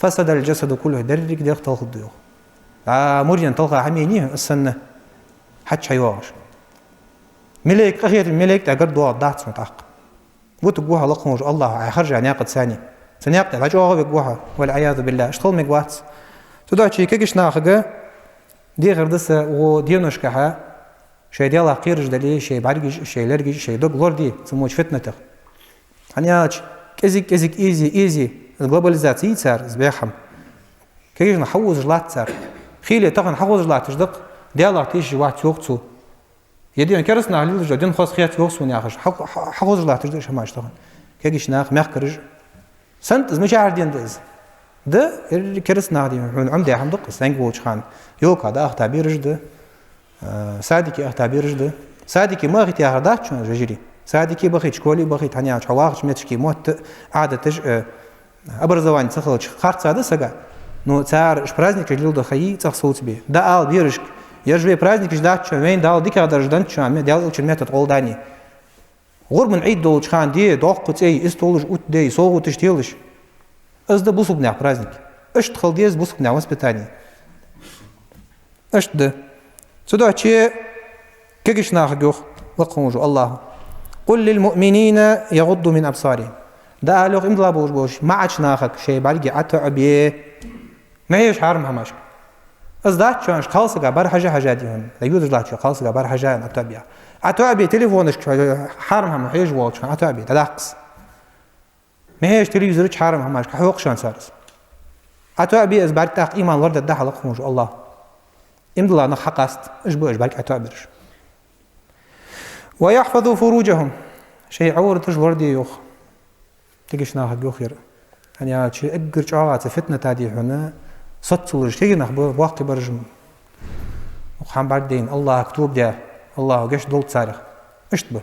«فسد الجسد كله», деррига дегӀ талхаргда, йоах. А, мурден талха хӀама енай хьона, из санна хьача хьайоагӀаш. Малейк, къахетама малейк тӀа гаргадоагӀаргдац хьона тӀаккха. Вутаргва хьо лакха волча АллахӀа Ӏа хержа наькъаца цхьана. Цу наькъа тӀа дӀачӀоагӀвергва хьо, والعياذ بالله, иштта хила мегавац. Цудухьа кагийча нахага дехар да са укх деношкахьа, шоай Даьлах кхераш дале, шоай бӀаргаш, шоай лергаш, шоай дог лораде цу моча фитнатех. ХӀана аьлча кӀезиг-кӀезига эзе, эзе, из глобализаци йий цар, из бӀеха хӀама. Кагийча наха хьаозаш латт цар. Хийла тахан хьахозаш латташ да-кх, Даьлах тешаш вац, йоах цо. Е дин кераста наха леладеш дола дин хоза хет, йоах сона, яхаш, хьа-, хьа-, хьахозаш латташ да уж хӀамаш тахан. Кагийча наха, мехкараша. СенатӀа из, мичахьара дин да из? Да, ер кераста наха дин, хьона Ӏомадаь хӀама да-кх из, зӀамига волча хана. Ёлка дӀаахийтта бераш да, э, садике ахийтта бераш да. Садике ма ахийта яхар дац шоана, вежарий. Садике бахийта, школе бахийта, хӀана аьлча хьо вахача метташка мотт, Ӏадаташ, э, образовани ца хилча, харц да сага. Но цар уж праздникаш леладу хайи, цӀагӀа совцабе. ДӀаала берашка: ераш вай праздникаш дац шоана, вайна Дала дикагӀдараш деннад шоана, ме-, Даьла Элчан меттала гӀолла дӀани. ГӀурбан Ӏид долча хана де доккха цӀей, из толаш утта дей, совгӀаташ телаш. Из да бусалба наьха праздник. Иштта хила деза бусалба наьха воспитани. Иштта да. Цудухьа кагийча нахага йоах лакха волча АллахӀа: «قل للمؤمنين يغضوا من أبصارهم». ДӀаала, йоах, иман дилла болаш болча маӀача нахага шоай бӀаргий ӀотоӀабе. Ма хьежа хьарам хӀамашка. Из дац шоана, кхалсага бӀарахьежа-хьежа, дий хьона, дӀайодаш латт шо кхалсага бӀарахьежа аьнна, ӀотоӀабе. ӀотоӀабе телефонашка, хьарам хӀама хьежаш волча хана ӀотоӀабе, дӀадаккха из. Ма хьежа телевизора чу хьарам хӀамашка, хьахьокха шоана цар из. ӀотоӀабе, из бӀарг тӀаккха иман лорадергда хьа лакха волча АллахӀа. Иман дилла нах хьакъаст, уж ба уж бӀарг ӀотоӀабераш. «ويحفظوا فروجهم». Шоай Ӏовраташ лораде, йоах. Кагийча нахага йоах ер. ХӀана аьлча эггара чӀоагӀа цу фитната, дий хьона, соцалуш кагий нах ба, боккхий бараш. Укх хӀама бӀаргадайна, АллахӀага тоба даь, АллахӀо гешт долда царех. Иштта ба.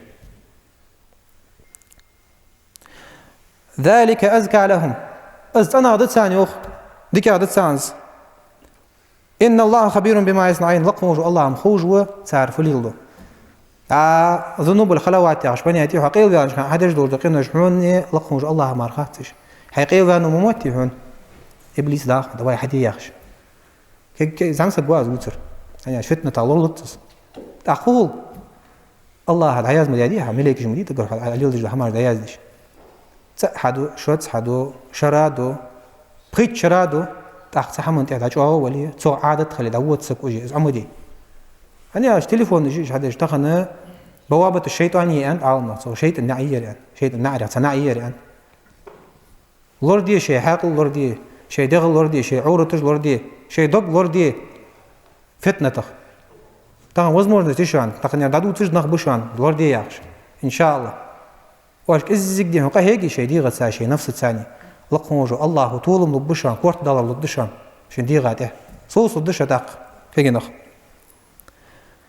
«ذلك أزكى لهم». Из цӀенагӀа да царна, йоах, дикагӀа да царна из. «إن الله خبير بما يصنعون». Лакха волча АллахӀа-м ховш ва цар фу леладу. А, зунубул халават яхаш понятие, хьо къайла ваьннача хана хьадеш долаш да къинош хьона, лакха волча Аллахӏа мара хац уж. Хьай къайла ваьннав ма моттий хьона иблис, дӀахо, давай хьаде яхаш. Кхы-, кхы-, зӀамсаг ва из вувцар. ХӀана аьлча фитнатах лоралуц из. ТӀаккха хул. Аллахӏа дӀаяздаь ма дий хьа, малейкаш ма дий тӀагара хьа, Ӏа леладеш дола хӀамаш дӀаяздаь. ЦаӀ хьаду, шозза хьаду, шера ду, пхийтта шера ду, тӀаккха цу хӀаман тӀа дӀачӀоагӀа вале, цох Ӏадат хиле, дӀавода саг уже, из Ӏомаде. ХӀана аьлча телефон уж, уж хьадеш, тахан бавабату шайтӀани аьннад Ӏаламнаха, цох шайтӀан наӀар аьннад, шайтӀан наӀарах цхьа наӀар аьннад. Лораде шоай хьаькъал, лораде шоай дегӀ, лораде шоай Ӏовраташ, лораде шоай дог, лораде фитнатах. Тахан возможность я шоана, тахан дӀадувцаш нах ба шоана, лораде яхаш. Иншааллахӏ. Оаш кӀеззига дий хьона къахьега шоай дегӀаца, шоай нафсаца. Лакха волча Аллахӏа толам лургба шоана, корта далар лургда шоана шун дегӀа тӀа. Совцалургда шо тӀаккха кагий нах.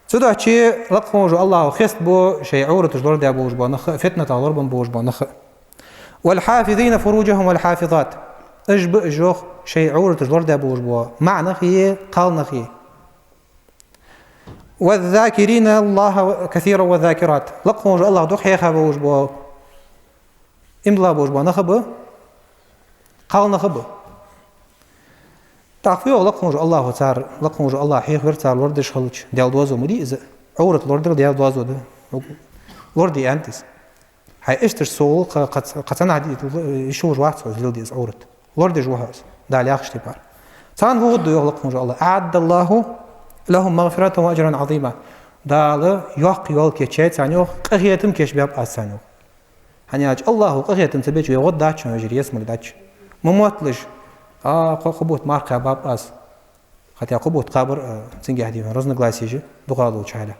Цудухьа лакха волча Аллахӏа хестабу шоай Ӏовраташ лорадаь болаш бола нах а, фитнатах лорабенна болаш бола нах а. «والحافظين فروجهم والحافظات». Уж ба уж, йоах, шоай Ӏовраташ лорадаь болаш бола маӀа нах а, кхалнах а. «والذاكرين الله كثيرا والذاكرات». Лакха волча Аллахӏа дукха хьеха болаш бола, иман дилла болаш бола нах а ба, кхалнах а ба. ТӀаккха фу йоах лакха волча Аллахӏа цар, лакха волча Аллахӏа хьехавир цар лорадеш хилча, Даьла доазув ма дий из, Ӏоврат лорадар Даьла доазув да. Лораде аьннад из. Хьай иштта совгӀа кха-, кха-, кхы цхьаннахьа ди-, йиш йолаш вац хьо из леладе из Ӏоврат. Лорадеш ва хьо из, Дала яхача тайпара. Царна фу хургда йоах лакха волча Аллахӏа: «أعد الله لهم مغفرة وأجرا عظيما». Дала йоккха йола кийчъяьй царна йоах, къахетам кийчбаьб Аз царна йоах. ХӀана аьлча Аллахӏа къахетам ца беча вай гӀо дац шоана, вежарий, ялсмале дац. Ма мотталаш, а, кхо-, кхо бутт мара кхаьбаб Аз. Хотя кхо бутт кхабар, а, цунгахь дий хьона разногласеш я дукхагӀа долча хьале.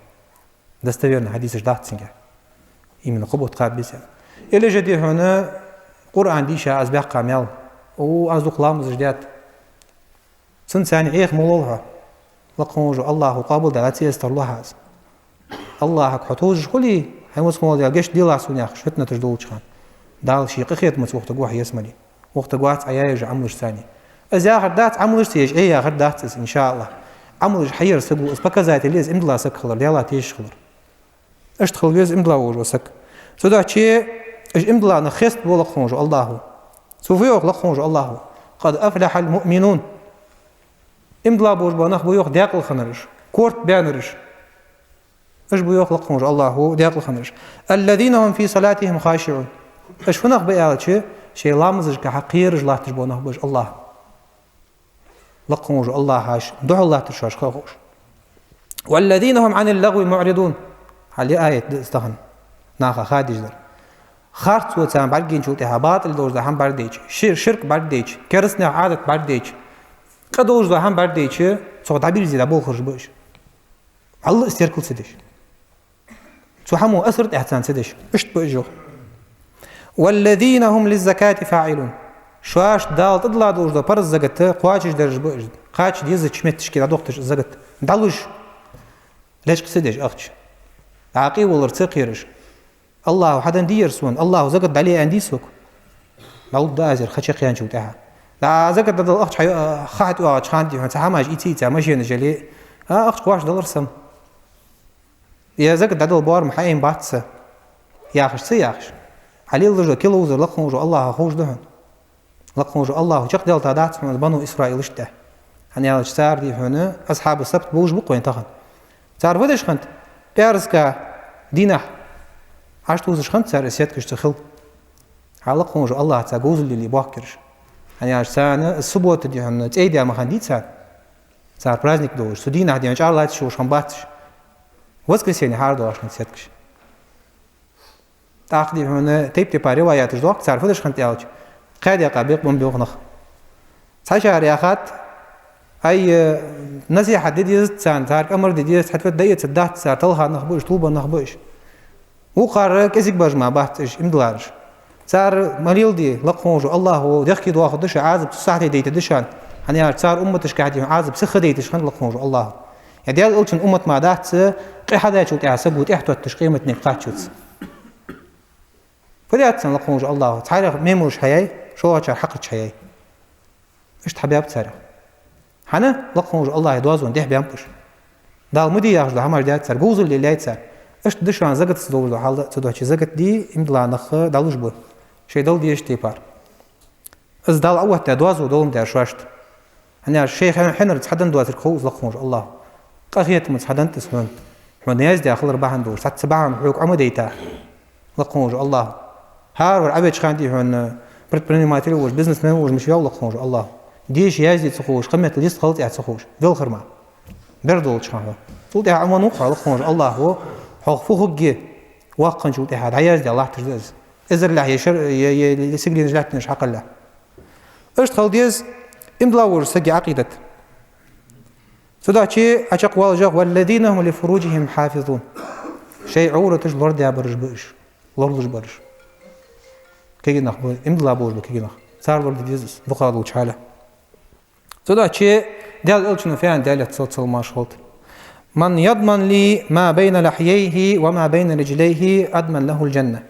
Достоверни хьадисаш дац цунгахь. Именно кхо бутт кхаба беза. Или же дий хьона Къуръан дийша Аз баьккха мел. О, Аз дукха ламазаш даьд. Цунца цхьана Ӏеха ма лолва хьо. Лакха волча Аллахӏа къоабалдаь ца естар лу хьа из. Аллахӏага хьо товжаш хуле, хьай мусхьмол Дала гешт делахь сона яхаш, фитнаташ долча хана, Дала ший къахетамца вахийтаргва хьо ялсмале. Вахийтаргвац Ӏа яь йола Ӏамалаш царна. Из яхар дац, Ӏамалаш ца еш Ӏе яхар дац из, иншааллахӏ. Ӏамалаш хьаяр саго, из показатель я из иман дилла саг хилар, Даьлах тешаш хилар. Иштта хила веза иман дилла волаш вола саг. Цудухьа уж иман дилла нах хестабу лакха волча Аллахӏа. Цо фу йоах лакха волча Аллахӏа: «قد أفلح المؤمنون». Иман дилла болаш бола нах ба йоах даькъала хиннараш, корта баьннараш. Уж ба йоах лакха волча Аллахӏа даькъала хиннараш. «الذين هم في صلاتهم خاشعون». Уж фу нах ба аьлча, шоай ламазашка кхераш латташ бола нах ба уж Аллахӏа. Лакха волча Аллахӏа шоаш духьал латтар шоаш ха а ховш. «والذين هم عن اللغو معرضون». Хьалха аят да из тахан наха хадийждар. Харцо царна бӀаргайайначул тӀехьагӀа, батӀал долаш дола хӀама бӀаргадайча, шир-, ширк бӀаргадайча, кераста наьха Ӏадат бӀаргадайча, къа долаш дола хӀама бӀаргадайча, цох дӀабирзе дӀаболхараш ба уж. Аллахӏа из теркал ца деш. Цу хӀамо асар тӀехьа царна ца деш. Иштта ба уж йоах. «والذين هم للزكاة فاعلون». Шоаш Дала тӀадилла долаш дола парз закат кхоачашдераш ба уж. Кхача дезача метте дӀадохийташ закат дӀалуш, лечкъа ца деш ахча. ДӀакъе валар ца кхераш. Аллахӏа хьаденна дий ер сона, Аллахӏа закат дӀале аьнна дий сога? ДӀалургда аз ер ха чакхъяьнначул тӀехьагӀа. ДӀа закат дӀадала ахча хьа-, ха хьатӀайоагӀача хана дий хьона, цхьа хӀамаш ийца-ийца, машенаш яле, а, ахча кхоачашдалар сона. Е закат дӀадала боарам хьаэна бац са, яхаш ца яхаш. Хьалелаш да киловзар лакха волча Аллахӏа ховш да хьона. Лакха волча Аллахӏа чакхдаьлта дац хьона из бану Исраилашта тӀа. ХӀана аьлча цар дий хьона асхьабу сабт болаш ба-кх вайна тахан. Цар фу деш хиннад? ПӀаьраска дийнахьа Ӏаш тувсаш хиннад цар, из сеткаш ца хилла. Хьа лакха волча Аллахӏа цар говзал лелае боахкараш. ХӀана аьлча царна суббота дий хьона цӀай даь ма хиннадий царна. Цар праздник долаш, цу дийнахьа дий хьона чӀар латташ йолаш хиннабац уж. Воскресенье хьарадоагӀаш хиннад сеткаш. ТӀаккха дий хьона тайп-тайпара риваяташ доагӀа, цар фу деш хиннад аьлча, кхаь даькъа бекъа беннаб йоах нах. Цхьа шера яхад: ай, э, насихьат де дезац царна, царга амар де дезац, хӀаьта вай дӀаэцаргдац цар, талха нах ба уж, тилба нах ба уж. Вокхар кӀезига бараш мара бац уж, иман диллараш. Цар ма леладе, лакха волча Аллахӏа дехке доахаргда шо, Ӏазап цу сахьте дайтаргда шоана. ХӀана аьлча цар умматашка хьадий хьона Ӏазап ца ха дайташ хиннад лакха волча Аллахӏа. Е Даьла элчан уммат мара дац, къе хьадаьчул тӀехьагӀа саго тӀехьатотташ къематдийнахьа кхаччалца. Фу даьд царна лакха волча Аллахӏа? Цхьайрах мемораш хьаяьй, шоллагӀчар хьакхача хьаяьй. Иштта хьабаьб царех. ХӀана? Лакха волча Аллахӏа доазон тӀехьа баьннаб уж. Дала ма де яхаш дола хӀамаш даьд цар, говзал лелаяьй цар. Иштта да шоана закатаца долаш дола хьал а, цудухьа закат де, иман дилла нах дӀалуш ба шоай дала дезача тайпара. Из Дала Ӏооттадаь доазув доландаь шоашта. ХӀана аьлча шоай хье-, хьинарца хьаденна доацилга хов из лакха волча АллахӀа. Къахетамца хьаденнад из хьона. Хьона яздаь хилар бахьан долаш, цхьацца бахьан хьога Ӏомадаьд лакха волча АллахӀа. ХӀара вар Ӏовеча хана, дий хьона, предприниматель волаш, бизнесмен волаш мича ваьв лакха волча АллахӀа. Деша язде ца ховш, кхыметтел йистхила цӀи ца ховш, велхар ма. Бер долча хана хьо. Цул тӀехьагӀа Ӏомавеннав хьо лакха волча АллахӀа, хьох фу хургья, воккха хинначул тӀехьагӀа дӀаяздаь латташ да из. Эзарлехь е шар-, е, е, е сигаленаш лаьттанаш хьакхаллехь. Иштта хила деза иман дилла волча сага Ӏакъидат. Цудухьа Ӏочакхвоалаш йоах: «والذين هم لفروجهم حافظون». Шоай Ӏовраташ лорадаь бараш ба уж, лоралуш бараш. Кагий нах ба, иман дилла болаш ба кагий нах. Цар лораде деза из, дукха долча хьале. Цудухьа Даьла Элчано фу аьннад, Даьлера салот-салам-моаршал хилда: «من يضمن لي ما بين لحييه وما بين رجليه أضمن له الجنة».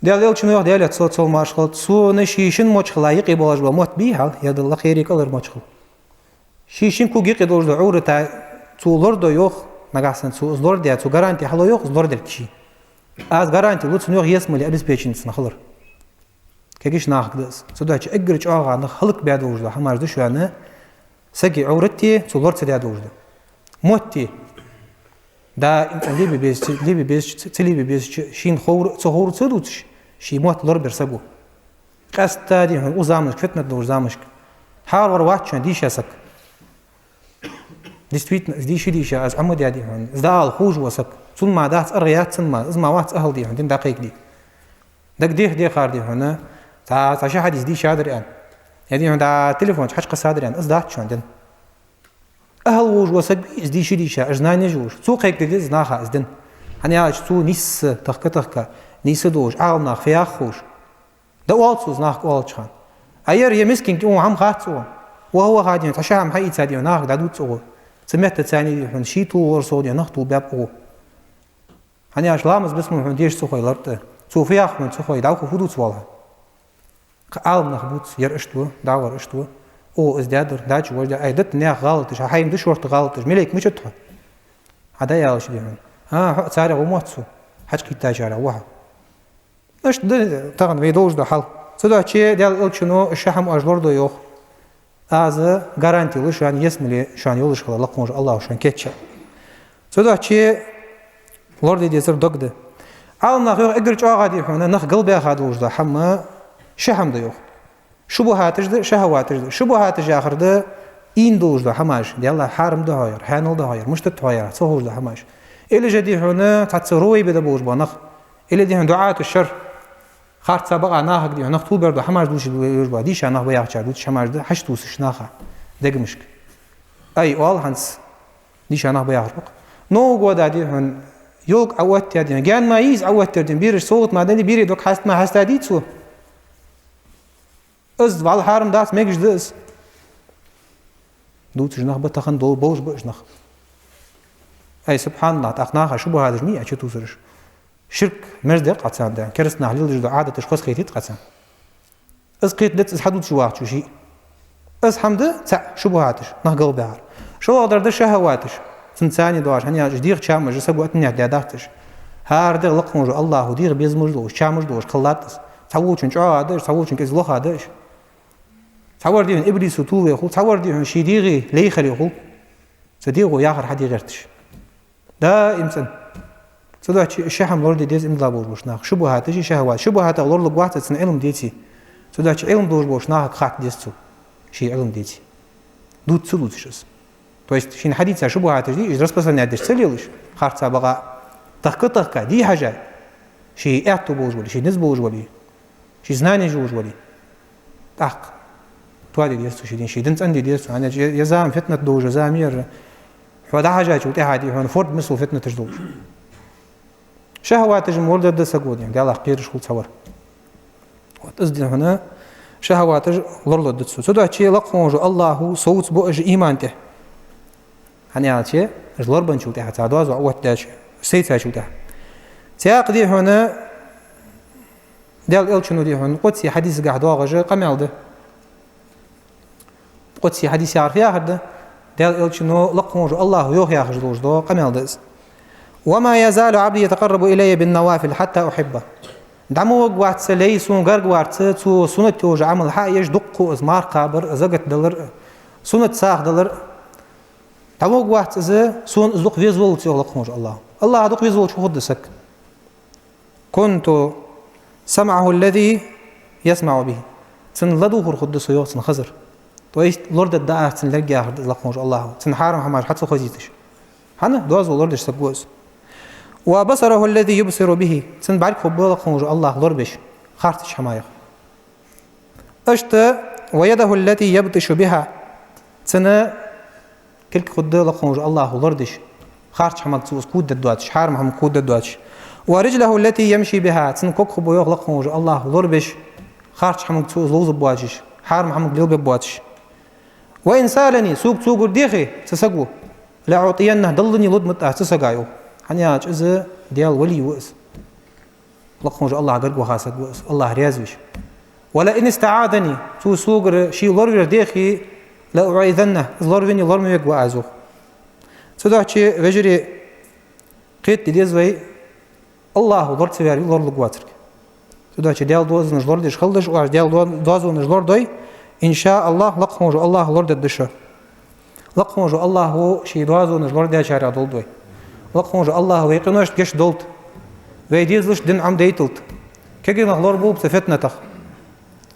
Даьла Элчано йоах, Даьлера салот-салам-моаршал хилда: «Сона ший шин мочхала юкъе болаш бола мотт бий хьал, е да лакхера, кӀалхара мочхал. Ший шин кога юкъе долаш дола Ӏоврат цо лорадо, йоах, нагахьа санна цо из лорадаь, цо гаранти хьалу, йоах, из лорадергда ше. Аз гаранти лу цунна, йоах, ялсмале обеспеченный цун хилар». Кагийча нахага да из. Цудухьа эггара чӀоагӀа нах хӀалакбаь долаш дола хӀамаш да шоана сага Ӏоврат а цо лора ца даь долаш дола. Мотт а. Даим цӀена лебе безача, лебе безача, ца лебе безача, шийна ховр а, ца ховр а ца дувцаш, ший мотт лорабер саг ва. Къаьстта, дий хьона, укх заманашка, фитнат долча заманашка, хӀара вар вац шоана дийша саг. Действительно, из дийша, дийша, из Ӏомадаь, дий хьона, из дӀаала ховш вола саг. Цунна мара дац аргӀа, яц цунна мара, из мара вац ахӀал, дий хьона, дин дӀакхайкаде. Дага деха-дехар, дий хьона, цхьа, цхьа ши хьадис дийшадар аьнна, е, дий хьона, дӀа телефон чу хьачукхессадар аьнна, из дац шоана дин. АхӀал волаш вола саг вий из дийша, дийша, уж знанеш йолаш. Цо кхайкаде деза из наха из дин. ХӀана аьлча цо нийсса тахка-тахка, нийса долаш, Ӏаламнах фу йоах ховш. ДӀаоал цо из нахага оалача хана. А ер, ер мискинга, цунна хӀама хац цо. Ваха-ваха, дий хьона, цхьа ши хӀама хьаийца, дий хьона, нахага дӀадувц цо. Цу метта царна, дий хьона, ший тӀа лорасо, дий хьона, нах тӀа баьб цо. ХӀана аьлча ламаз-бесмал хьона деша ца хой лартӀа. Цо фу йоах хьона ца хой, дӀахо фу дувц валха. Кхы Ӏаламнах бувц, ер иштта ва, дӀавар иштта ва. О, из даьдар, дача вож да, ай, датта наьха гӀалаташ, хьа хьайна да шортта гӀалаташ, малейк мичад хьо? Хьа да ялаш, дий хьона. А, хьо царех ва мотт цо. Хьачукхийттачарех ва хьо. Иштта да тахан вай долаш дола хьал. Цудухьа Даьла Элчано ши хӀама оаш лорадо, йоах. Аз гаранти лу шоана, ялсмале шоана йолаш хилар лакха волча АллахӀа шоана кийчъяь. Цудухьа лораде дезар дог да. Ӏаламнаха йоах, эггара чӀоагӀа, дий хьона, нах галбаьха долаш дола хӀама ши хӀама да, йоах. ШубухӀаташ да, шахӀаваташ да. ШубухӀаташ яхар да ийна долаш дола хӀамаш. Даьла хьарам да хьо яхар, хьаьнал да хьо яхар, мишта да хьо яхар, ца ховш дола хӀамаш. Или же, дий хьона, цхьацца ровайбе да болаш бола нах. Или, дий хьона, дуӀату шарр. Харцахьа бакъахьа нахага, дий хьона, нах тувлабер дола хӀамаш дувцаш ба уж, ба дийша нах ба яхачар дувцаш хӀамаш да, хьачудувцаш наха дегашка. Ай, оал хӀанз, дийша нах ба яхаш ба-кх. Нового года, дий хьона, ёлка Ӏооттаяь, дий хьона, гаьна ма йий из Ӏооттаяр, дий хьона, бераш совгӀат ма деннадий, берий дог хьаста ма хьаьстадий цо. Из валла хьарам дац, мегаш да из. Дувцаш нах ба тахан, дол-, болаш ба уж нах. Ай, субхьаналлахӀ, тӀаккха наха шубухӀаташ мий Ӏочутувсараш? Ширк мерза да-кх царна, да, кераста наха леладеш дола Ӏадаташ хоза кхетийт-кх царна. Из кхетадац из хьадувцаш вахачо ший. Из хӀама да цаӀ, шубухӀаташ, нах галбаьхар. ШоллагӀдар да шахӀаваташ, цунца царни доагӀаш, хӀана аьлча уж дегӀа чамаш да, саго отменять даь дац уж. ХӀара дегӀ лакха волча АллахӀа дегӀа безамаш долаш, чамаш долаш кхеллад из. Цхьаволчун чӀоагӀа да уж, цхьаволчун кӀезига лоха да уж. Цхьавар, дий хьона, иблисо тувлаве хул, цхьавар, дий хьона, ший дегӀа лай хиле хул. Цу дегӀо яхар хьаде гӀерташ. Даим цӀена. Цудухьа ши хӀама лораде деза иман дилла болаш болча наха. ШубухӀаташ а, шахӀаваташ а. ШубухӀатах лоралургвац цунна Ӏилма деце. Цудухьа Ӏилма долаш болча нахага хатта деза цо, ший Ӏилма деце. Дувц ца дувцаш из. То есть шийна хьадийца шубухӀаташ дий, уж распространять деш ца лелаш, харцахьа бакъахьа, тахка-тахка, дий хьажа, ший аьттув болаш вале, ший низ болаш вале, ший знанеш йолаш вале. ТӀаккха тоаде деза цо ший дин, ший дин цӀенде деза цо. ХӀана аьлча ер зама фитнат долаш зама я ер. Хьо дӀахьежачул тӀехьагӀа, дий хьона, форд мисал фитнаташ долаш. ШахӀаваташ-м лорадар да саго, дий хьона, Даьлах кхераш хул цхьавар. Вот из, дий хьона, шахӀаваташ лоралургда цо. Цудухьа лакха волча АллахӀа совцабу уж иман тӀа. ХӀана аьлча уж лорабенначул тӀехьагӀа, цар доазув Ӏооттадаьча, сайцачул тӀехьагӀа. Цхьаькха, дий хьона, Даьла Элчано, дий хьона, къудси хьадисагахьа доагӀаш къамаьл да. Къудси хьадис яхар фу яхар да? Даьла Элчано, лакха волча АллахӀа йоах яхаш долаш дола къамаьл да из. «وما يزال عبدي يتقرب إلي بالنوافل حتى أحبه». ДӀа ма варгвац са лай сона гарга варца, цо суннат йолаш Ӏамал хьаеш, дукха из марха кхабар, закат далар, суннат сагӀа далар. ДӀа ма варгвац из, сона из дукха везаваллалца, йоах лакха волча АллахӀа. АллахӀа дукха везаваллалца фу хургда саг? «كنت سمعه الذي يسمع به». Цун ладувгӀар хургда со, йоах, цун хазар. То есть лорадергда аз цун лерг, яхар да из лакха волча АллахӀа, цун хьарам хӀамаш хьа ца хозийташ. ХӀана? Доазол лорадеш саг ва из. «وبصره الذي يبصر به». Цун бӀарг хургба лакха волча АллахӀа лорабеш харцача хӀамаех. Иштта «ويده التي يبطش بها». Цун кулг хургда лакха волча АллахӀа лорадеш, харцача хӀамага цо из куддергдоацаш, хьарам хӀамага куддергдоацаш. «ورجله التي يمشي بها». Цун ког хургба, йоах лакха волча АллахӀа, лорабеш, харцача хӀамага цо из ловзаргбоацаш, хьарам хӀамага лелабергбоацаш. «وإن سألني», сога цо гур дехе, цу саго, «لأعطينه», даллане лургда-м аз цу сага, йоах. ХӀана аьлча из Даьла вали ва из. Лакха волча АллахӀа гарга ваха саг ва из, АллахӀ раьза веш. «ولئن استعاذني», цо согара ший лоравар дехе, «لأعيذنه», из лоравенна лора ма вергва аз, йоах. Цудухьа, вежарий, кхетаде деза вай, АллахӀа лора ца ваьр лоралургвацар. Цудухьа Даьла доазонаш лорадеш хилда шо, оаш Даьла до-, доазонаш лорадой, иншааллахӀ, лакха волча АллахӀа лорадергда шо. Лакха волча АллахӀа ший доазонаш лорадаьчарех долда вай. Лакха волча АллахӀа вай къиношта гешт долда. Вай дезалашта дин Ӏомадайталда. Кагий нах лорабулба цу фитнатах.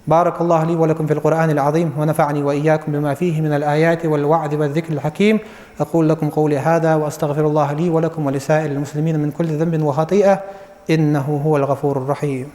بارك الله لي ولكم في القرآن العظيم، ونفعني وإياكم بما فيه من الآيات والوعظ والذكر الحكيم. أقول لكم قولي هذا، وأستغفر الله لي ولكم ولسائر المسلمين من كل ذنب وخطيئة، إنه هو الغفور الرحيم.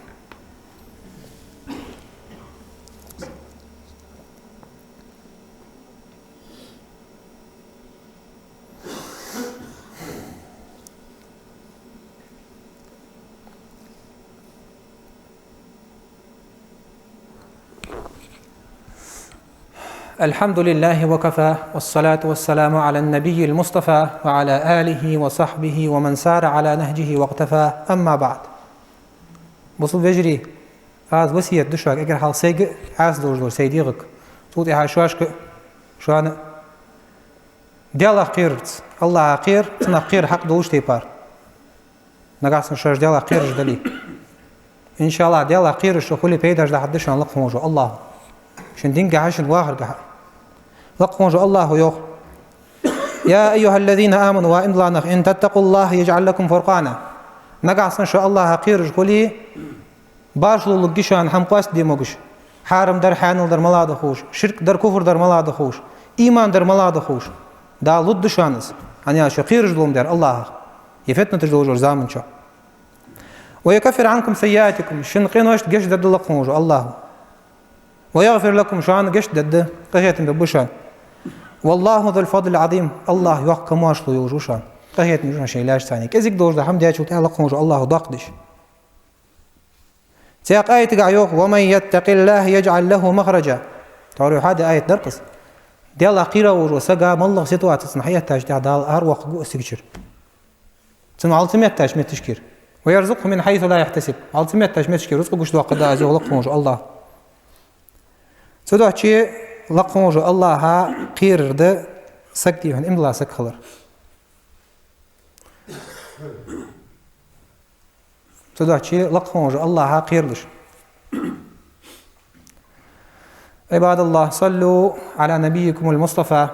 الحمد لله وكفى، والصلاة والسلام على النبي المصطفى، وعلى آله وصحبه ومن سار على نهجه واقتفى، أما بعد. Бусалба вежарий, аз васкет ду шуга, эггара хьалха сайга, Ӏаса долаш долча сай дегӀага, цул тӀехьагӀа шоашка, шоана. Даьлах кхерарца, АллахӀах кхера, цунах кхера хьакъ долча тайпара. Нагахьа санна шоаш Даьлах кхераш дале. ИншааллахӀ, Даьлах кхераш шо хуле, пайдаш дахьаргда шоана лакха волча АллахӀа. Шун динагахьа, шун вахаргахьа. Лакха волча АллахӀа йоах: «يا أيها الذين آمنوا», ва иман дилла нах, «إن تتقوا الله يجعل لكم فرقانا». Нагахьа санна шо АллахӀах кхераш хуле, башхалургья шоана хӀама къоастаде могаш, хьарам дар, хьанал дар малагӀа да ховш, ширк дар, куфр дар малагӀа да ховш, иман дар малагӀа да ховш. Дала лургда шоана из, хӀана аьлча шо кхераш долаш дар АллахӀах, е фитнаташ долча заман чу. «ويكفر عنكم سيئاتكم», шун къиношта гешт дергда лакха волча АллахӀа. «ويغفر لكم», шоана гешт дергда, къахетам бергба шоана. «والله ذو الفضل العظيم», АллахӀ йоккха камаьршло йолаш ва шоана. Къахетам бергба шоана шоай лаьшта цхьана. КӀезига долаш дола хӀама дечул тӀехьагӀа лакха волча АллахӀа доккха деш. Цхьаькха аятагахьа йоах: «ومن يتق الله يجعل له مخرجا». Тхьовра хьадаь аят дар-кх из. Даьлах кхера волаш вола саг, малагӀа ситуаци цунна хьаэттача тӀехьа, Дала аравоаккхаргва из цигачара. Цунна хьал ца меттача метташкара. «ويرزقه من حيث لا يحتسب». Хьал ца меттача метташкара рузкъа гучадоаккхаргда из, йоах лакха волча АллахӀа. Цудухьа лакха волча АллахӀах кхерар да саг, дий хьона, иман дилла саг хилар. Цудухьа лакха волча АллахӀах кхералаш. عباد الله، صلوا على نبيكم المصطفى،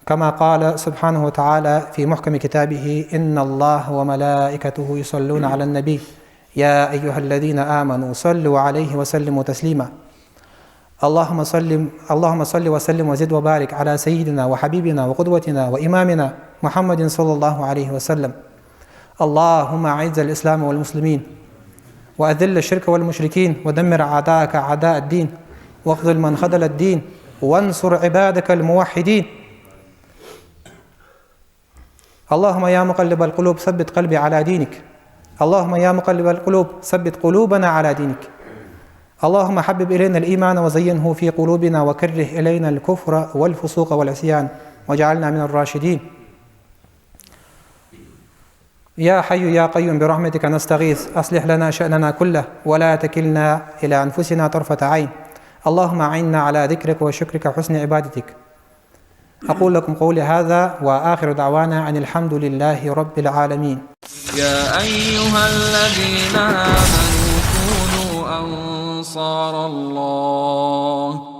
كما قال سبحانه وتعالى في محكم كتابه: «إن الله وملائكته يصلون على النبي، يا أيها الذين آمنوا صلوا عليه وسلموا تسليما». اللهم صل، اللهم صل وسلم وزد وبارك على سيدنا وحبيبنا وقدوتنا وإمامنا محمد صلى الله عليه وسلم. اللهم أعز الإسلام والمسلمين، وأذل الشرك والمشركين، ودمر أعداءك أعداء الدين، واخذل من خذل الدين، وانصر عبادك الموحدين. اللهم يا مقلب القلوب ثبت قلبي على دينك. اللهم يا مقلب القلوب ثبت قلوبنا على دينك. اللهم حبب إلينا الإيمان وزينه في قلوبنا وكره إلينا الكفر والفسوق والعصيان واجعلنا من الراشدين. يا حي يا قيوم برحمتك نستغيث، أصلح لنا شأننا كله ولا تكلنا إلى أنفسنا طرفة عين. اللهم أعنا على ذكرك وشكرك وحسن عبادتك. أقول لكم قولي هذا، وآخر دعوانا أن الحمد لله رب العالمين. يا أيها الذين آمنوا كونوا أنصار الله.